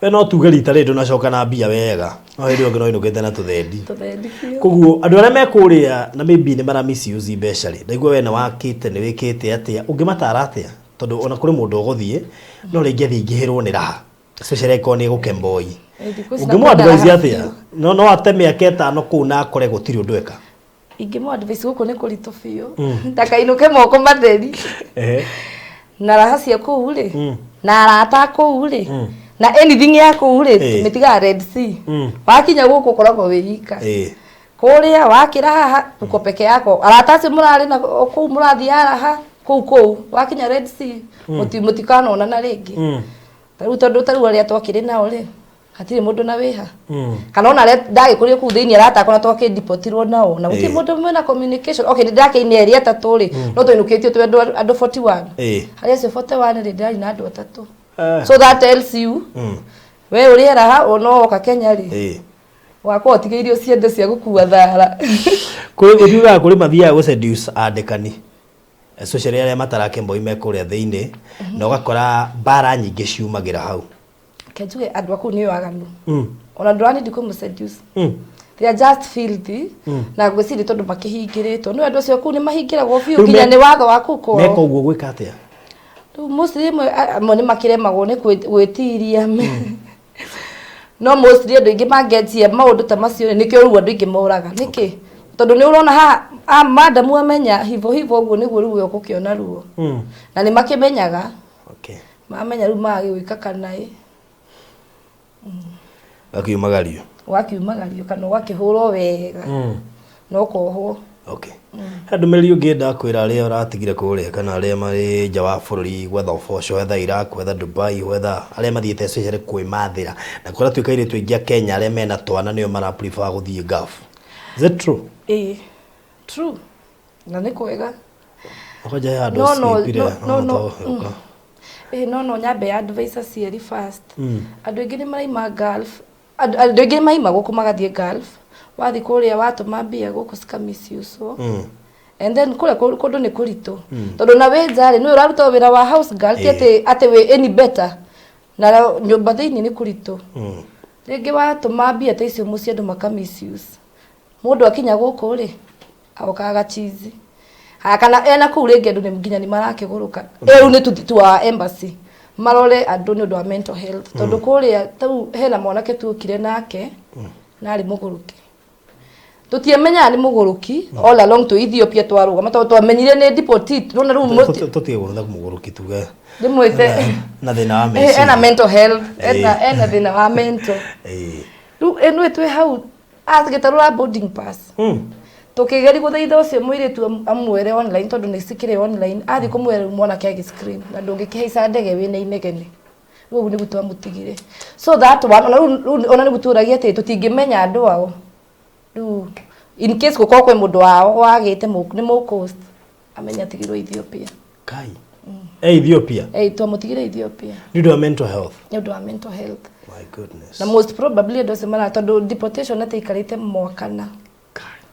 We no tuge rita rĩrĩ ndũnacoka na mbia wega, no hĩndĩ ĩyo ĩngĩ no ũinũkĩte na tũthendi. Tũthendi biũ. Koguo andũ arĩa me kũrĩa na maybe nĩ mara misuse mbeca rĩ, ndaigua we nĩ wakĩte, nĩ wĩkĩte atĩa, ũngĩmatara atĩa? Tondũ ona kũrĩ mũndũ ũgũthiĩ no rĩngĩ athiĩ aingĩhĩrwo nĩ raha, especially angĩkorwo nĩ egũkemboi. Thikũ ici na Ũngĩmũ kwĩna advise raha atĩa? biũ. No ate mĩaka 5 kũu na akore gũtirĩ ũndũ eka. Ingĩmũ advise gũkũ nĩ kũritũ biũ, ndakainũke moko matheri. Na raha cia kũu rĩ, na arata a kũu rĩ, na anything ya kũu rĩ, mĩtigaga Red Sea. Wakinya gũkũ ũkoragwo wĩ ika. Kũrĩa wakĩra haha uko peke yako, arata acio mũrarĩ na kũu mũrathiaga raha kũu kũu, wakinya Red Sea mũtikanonana rĩngĩ. Tarĩu tondũ tarĩu arĩa twakĩrĩ nao rĩ, hatirĩ mũndũ na wĩha, kana ona arĩa ndagĩkũrire kũu thĩinĩ, arata akwa na twakĩndipotirwo nao na gũtirĩ mũndũ mwĩna communication. Okay, nĩ ndakĩine erĩ atatũ rĩ, no twainũkĩtio twĩ andũ 41. Harĩ acio 41 rĩ, ndĩrarĩ na andũ atatũ. So that tells you, we ũrĩ raha ona woka Kenya rĩ, wakorwo ũtigĩirio ciende cia gũkua thara. Kũrĩ gũthiaga, kũrĩ mathiaga gũ seduce andĩkani, especially arĩa matarakemboi me kũrĩa thĩinĩ, na ũgakora mbara nyingĩ ciumagĩra hau. Ke njuge andũ a kũu nĩ waganu, ona ndũrani ndikũmũ seduce. They are just filthy. Na ngwĩciria tondũ makĩhingĩrĩtwo nĩ andũ acio kũu nĩ mahingĩragwo biũ Rĩu nginya nĩ watho wa kũu kwao. Meka ũguo gwĩka atĩa? Rĩu mostly rĩmwe amwe nĩ makĩremagwo nĩ gwĩtiria, no mostly andũ aingĩ mangĩanjia maũndũ ta macio rĩ, nĩkĩo rĩu andũ aingĩ moraga. Nĩkĩ? Tondũ nĩ ũrona haha madamu amenya hivo hivo ũguo nĩguo rĩu we ũgũkĩona ruo, na nĩ makĩmenyaga. Mamenya rĩu magagĩgwĩka kanaĩ. Gakiumagario. Ũgakiumagario kana ũgakĩhũrwo wega na ũkohwo. Okay. He ndũmĩrĩri ũngĩenda kwĩra arĩa ũratigire kũrĩa kana arĩa marĩ nja wa bũrũri gwetha ũboco, whether Iraq, whether Dubai, whether arĩa mathiĩte especially kwĩmathĩra, na kũratuĩka airĩtu aingĩ a Kenya arĩa mena twana nĩo mara prefer gũthiĩ Gulf. Is it true? Ĩĩ, true, na nĩ kwega. Kwanja he handũ No, no, skipire, no, no. no. Ĩĩ, no nyambe ya advice aciari first. Andũ aingĩ nĩ maraima Gulf, andũ aingĩ nĩ maraima gũkũ magathiĩ Gulf. Wathiĩ kũrĩa watũma mbia gũkũ cika misuse. And then kũrĩa kũndũ nĩ kũritũ, tondũ na wĩ nja rĩ, nĩwe ũraruta wĩra wa house girl, ti atĩ wĩ any better, na nyũmba thĩinĩ nĩ kũritũ. Rĩngĩ watũma mbia ta icio mũciĩ, andũ maka misuse. Mũndũ akinya gũkũ rĩ, agokaga gachizi. Haya, kana ena kũu rĩngĩ andũ nĩ nginya nĩ marakĩgũrũka. Rĩu nĩ tũthi tu wa embassy marore andũ nĩ ũndũ wa mental health, tondũ kũrĩa tau hena mwanake tuokire nake na arĩ mũgũrũki, tũtiamenyaga nĩ mũgũrũki all along twĩ Ethiopia twarũgama, tondũ twamenyire nĩ deportee nona rĩu Tũtige gũtha mũgũrũki, tuge ndĩmwĩte na thĩna wa ena meciria. Mental health, ena thĩna wa mental. Rĩu ĩno twĩ hau agĩtarũra boarding pass, tũkĩgeria gũthaitha ũcio mũirĩtu amwĩre online, tondũ nĩ cikĩrĩ online. Athiĩ kũmwĩra, rĩu mwanake agĩ scream, na ndũngĩkĩhaica ndege wĩna inegene. Rĩu ũguo nĩguo twamũtigire. So that one, ona rĩu ona nĩguo tũragia atĩ tũtingĩmenya andũ ao. Rĩu in case gũkorwo kwĩ mũndũ wao wagĩte nĩ mũcoast, amenye atigirwo Ethiopia. Kai. Ethiopia. Twamũtigire Ethiopia. Nĩ ũndũ wa mental health. Nĩ ũndũ wa mental health. My goodness. Na most probably andũ acio mara, tondũ deportation atĩ ikarĩte mwaka na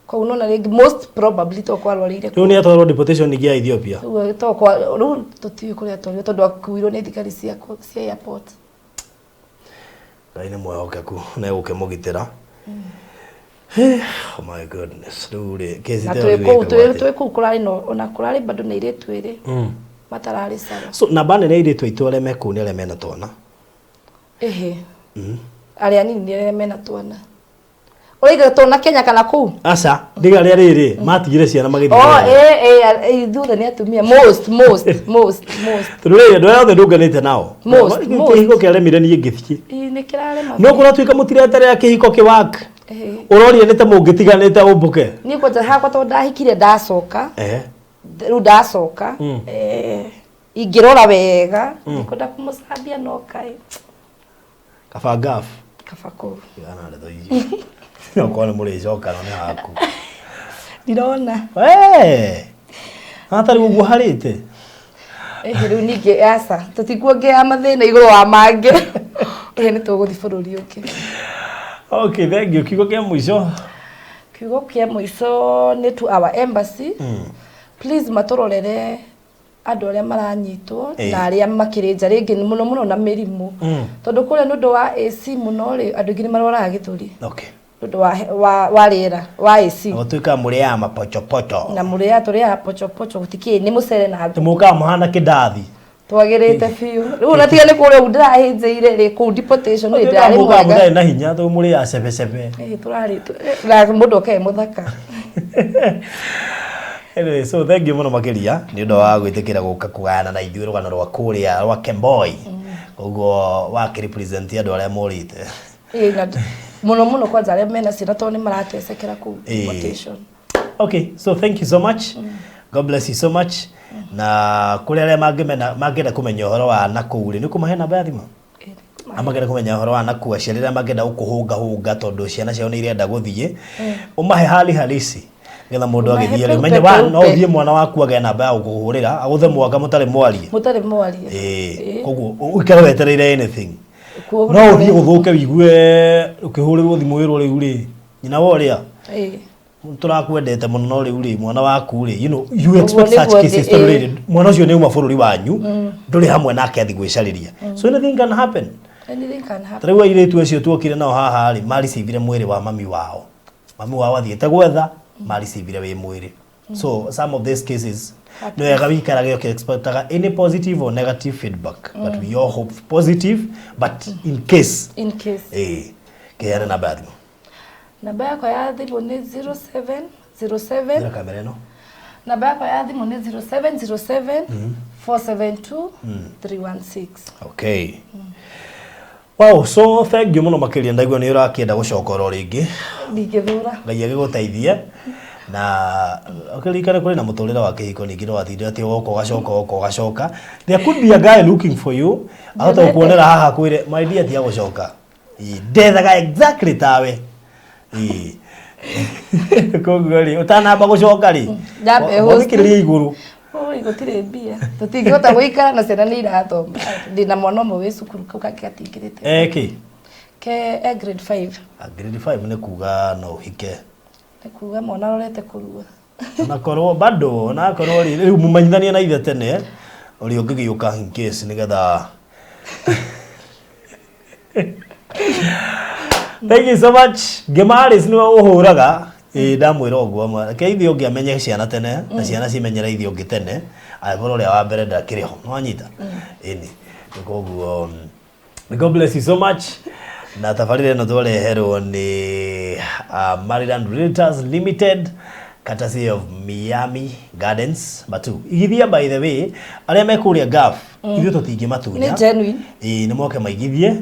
koguo nona rĩngĩ most probably to kwarwarĩire. Rĩu nĩ atwarwo deportation ningĩ ya Ethiopia. Rĩu to kwa rĩu tũtiũĩ kũrĩa atwarirwo, tondũ akuirwo nĩ thigari cia airport. Ngai nĩ mwehokeku na egũkĩmũgitĩra. Oh my goodness. Rĩu rĩ, kesi Na ta ĩyo twĩ rĩu kũu ĩkagwo twĩ atĩa? twĩ kũu kũrarĩ no ona kũrarĩ bado na airĩtu ĩrĩ matararĩ sawa. So namba nene ya airĩtu aitũ arĩa me kũu nĩ arĩa mena twana. Ĩhĩ, arĩa anini nĩ arĩa mena twana. Ũraiga twana Kenya kana kũu? Aca, ndiga arĩa rĩrĩ matigire ciana magĩthiĩ. Oh. Kũraya. Ĩ ithuothe nĩ atumia most most most most. Tondũ rĩrĩ, andũ arĩa othe ndũnganĩte nao. Most. Kĩhiko kĩaremire niĩ ngĩthiĩ. Ĩ, nĩ kĩrarema. No kũratuĩka mũtireterera kĩhiko kĩwak. Ũroria nĩ ta mũngĩtiganĩte ũmbũke. Niĩ kwanja hakwa, tondũ ndahikire ndacoka, rĩu ndacoka, ingĩrora wega ndikwenda kũmũcambia, no kaĩ. Kaba ngaf. Kaba kũu. Tigana na ndeto icio. Okorwo nĩ mũrĩcoka no nĩ haku. Ndirona. Wee! Hatarĩ ũguo harĩte. Ĩhĩ, rĩu ningĩ aca tũtikuongea mathĩna igũrũ wa mangĩ. Ĩhĩ, nĩ tũgũthiĩ bũrũri ũngĩ. Okay, thank you. Kiugo kĩa mũico. Kiugo kĩa mũico nĩ to our embassy, please matũrorere. Andũ arĩa maranyitwo Ĩĩ. na arĩa makĩrĩ nja rĩngĩ nĩ mũno mũno na mĩrimũ, tondũ kũrĩa nĩ ũndũ wa AC mũno rĩ, andũ aingĩ nĩ marwaraga gĩthũri nĩ ũndũ wa rĩera wa AC. Gũtuĩka mũrĩaga mapochopocho. Na mũrĩa tũrĩaga pochopocho, gũtikĩrĩ nĩ mũcere na ngũkũ. Mũkaga mũhana kĩndathi. Twagĩrĩte biũ rĩu, ona tiga nĩ kũrĩa ũguo ndĩrahĩnjĩire rĩ, kũu deportation rĩ, ndĩrarĩ Mũkaga mwega. mũtarĩ na hinya tondũ mũrĩaga cebecebe. Ĩĩ, tũrarĩ na mũndũ oke e mũthaka. Anyway, so thank you mũno makĩria nĩ ũndũ wa gwĩtĩkĩra gũka kũgayana na ithuĩ rũgano rwa kũrĩa rwa Kemboi. Koguo wakĩrepresent andũ arĩa morĩte. Ĩĩ, na mũno mũno kwanja arĩa mena ciana, tondũ nĩ maratecekera kũu deportation. Okay, so thank you so much. God bless you so much. Na kũrĩ arĩa mangĩmena mangĩenda kũmenya ũhoro wa nakũu rĩ, nĩ kũmahe namba ya thimũ? Ĩĩ. Amangĩenda kũmenya ũhoro wa nakũu, aciari arĩa mangĩenda gũkũhũngahũnga tondũ ciana ciao nĩ irenda gũthiĩ, ũmahe hali halisi nĩgetha mũndũ Ũmahe agĩthiĩ rĩ, peupe ũmenye wa no peupe. ũthiĩ mwana waku agĩe namba ya gũkũhũrĩra agũthe mwaka mũtarĩ mwarie. Mũtarĩ mwarie. Ĩĩ, koguo ũikare wetereire anything. Kuo No ũthiĩ gũthũke wigue ũkĩhũrĩrwo thimũ wĩrwo rĩu rĩ, nyina wa ũrĩa tũrakwendete mũno, no rĩu rĩ, mwana waku rĩ, you expect such nĩguo cases, tondũ rĩrĩ, mwana ũcio nĩ uma bũrũri wanyu, ndũrĩ hamwe nake athiĩ gwĩcarĩria, so anything can happen. Anything can happen. Ta rĩu airĩtu acio tuokire nao haha rĩ, marecivire mwĩrĩ wa mami wao, mami wao athiĩte gwetha, marecivire wĩ mwĩrĩ. So some of these cases, nĩ wega wĩikarage ũkĩ-expectaga any positive or negative feedback, but we all hope positive, but in case. In case. Kĩheane namba ya thimũ. Namba yakwa ya thimũ nĩ 0707. Ĩra kamera ĩno. Namba yakwa ya thimũ nĩ 0707 472 316. Okay. Wow, so thank you mũno makĩria, ndaigua nĩ ũrakĩenda gũcoka oro rĩngĩ. Ndingĩthura. Ngai agĩgũteithie na ũkĩririkane kũrĩ na mũtũrĩre wa kĩhiko ningĩ, ndũgatinde atĩ woka ũgacoka, woka ũgacoka. There could be a guy looking for you, ahota gũkuonera haha kwĩre, "My dear, tiga gũcoka. Ĩĩ, ndethaga exactly tawe." Ĩĩ. Koguo rĩ, ũtanamba gũcoka rĩ, Nyambe host. wathikĩrĩria igũrũ. Oi, gũtirĩ mbia, tũtingĩhota gũikara na ciana nĩ irathoma. Ndĩna mwana ũmwe wĩ cukuru, kau kangĩ gatingĩrĩte. Eki Ke e grade 5. Grade 5 nĩ kuga no ũhike. Nĩ kuga mwana arorete kũrua. Onakorwo bado, onakorwo rĩ, rĩu mũmenyithanie na ithe tene ũrĩa ũngĩgĩũka in case nĩgetha. Thank you so much. Ngĩmaris nĩwe ũhũraga. Ĩĩ, ndamwĩra ũguo reke ithe ũngĩ amenye ciana tene na ciana cimenyere ithe ũngĩ tene, angĩkorwo ũrĩa wa mbere ndakĩrĩ ho, nĩwanyita? Ĩni, koguo God bless you so much. Na tabarĩra ĩno twareherwo nĩ Maryland Realtors Limited, courtesy of Miami Gardens Matu. Igithia, by the way, arĩa me kũrĩa Gulf, ithuĩ tũtingĩmatunya. Nĩ genuine. Ĩĩ, nĩ moke maigithie,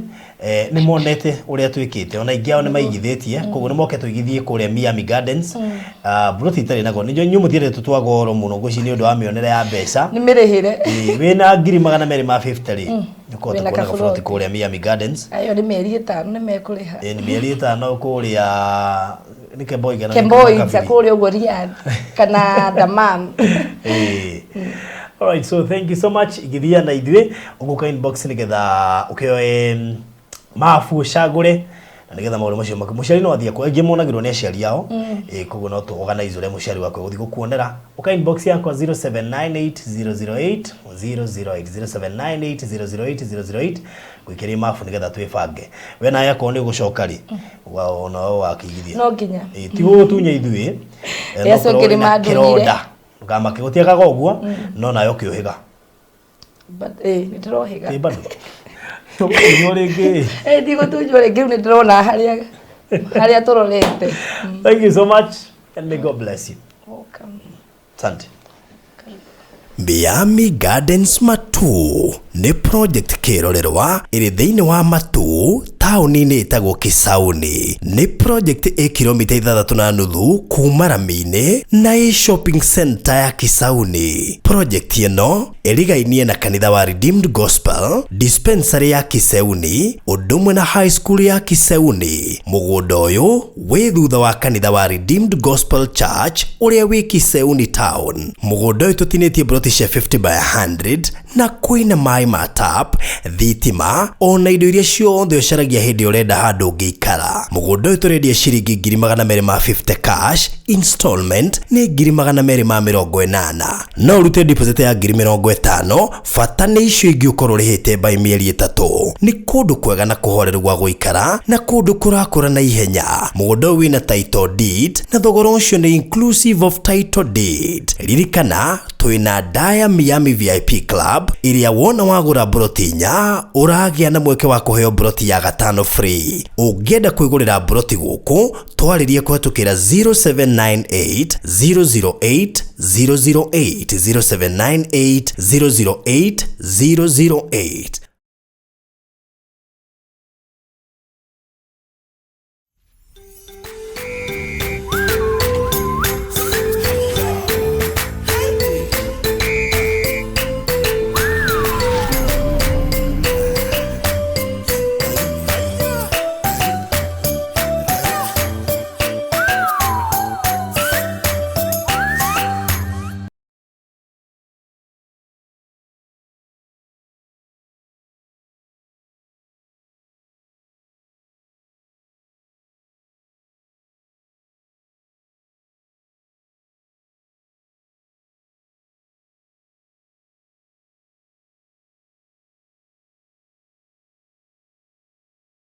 nĩ monete ũrĩa twĩkĩte, ona ingĩ ao nĩ maigithĩtie, koguo nĩ moke tũigithie kũrĩa Miami Gardens. Mburoti itarĩ na goro, nĩ inyuĩ mũtiendete twa goro mũno, ngwĩciria nĩ ũndũ wa mĩonere ya mbeca. Nĩ mĩrĩhĩre. Ĩĩ, wĩna 250,000 rĩ, nĩ ũkũhota Wĩna kuona kaburoti. gaburoti kũrĩa Miami Gardens. Ayo nĩ mĩeri 5 nĩ mekũrĩha. Ĩĩ, nĩ mĩeri 5 kũrĩa nĩ Kemboi kana nĩ Kemboi nja Kabiri? kũrĩa ũguo Riyadh kana Dammam. Ĩĩ. Alright, so thank you so much. Igithia na ithuĩ ũgũka inbox nĩgetha ũkĩoe mabu ũcagũre na nĩgetha maũndũ macio mũciari no athiĩ aingĩ monagĩrwo nĩ aciari ao. Ĩĩ, koguo no tũ organize ũrĩa mũciari waku egũthiĩ gũkuonera. Ũka inbox yakwa 0798008008, 0798008008, gwĩkĩria mabu nĩgetha twĩbange. We nawe akorwo nĩ ũgũcoka rĩ, ona we wakĩigithia. No nginya. Ĩĩ, ti gũgũtunya ithuĩ. Ĩ, acio No angĩ ũkorwo nĩ wĩna mandunyire. kĩronda, ndũkamake, gũtiakaga ũguo, no nawe ũkĩũhĩga. But nĩ ndĩrohĩga. Ĩ, bado ũgũtunywo rĩngĩ. Ĩ, ndigũtunywo rĩngĩ, rĩu nĩ ndĩrona harĩa tũrorete. Thank you so much and may God bless you. Welcome. Asante. Miami Gardens Matu nĩ project kĩrorerwa ĩrĩ thĩinĩ wa Matu, taũni-inĩ ĩtagwo Kisauni. Nĩ project ĩ kilomita 6.5 kuma rami-inĩ na ĩ shopping center ya Kisauni. Project ĩno ĩrigainie na kanitha wa Redeemed Gospel, dispensary ya Kiseuni, ũndũ ũmwe na high school ya Kiseuni. Mũgũnda ũyũ wĩ thutha wa kanitha wa Redeemed Gospel Church ũrĩa wĩ Kiseuni town. Mũgũnda ũyũ tũtinĩtie broti cia 50 by 100 na kwĩna maĩ ma tap, thitima ona indo iria ciothe ũcaragia. makĩria hĩndĩ ũrenda handũ ũngĩikara. Mũgũnda ũyũ tũrendia ciringi 250,000 cash, installment nĩ 280,000. No ũrute deposit ya 50,000, bata nĩ icio ingĩ ũkorwo ũrĩhĩte by mĩeri 3. Nĩ kũndũ kwega na kũhoreru gwa gũikara na kũndũ kũrakũra na ihenya. Mũgũnda ũyũ wĩna title deed na thogora ũcio nĩ inclusive of title deed. Ririkana twĩna Daya Miami VIP Club ĩrĩa wona wagũra mburoti 4 ũragĩa na mweke wa kũheo mburoti ya 5 free. Ũngĩenda kwĩgũrĩra mburoti gũkũ twarĩrie kũhetũkĩra 0798 008 008 0798 008 008.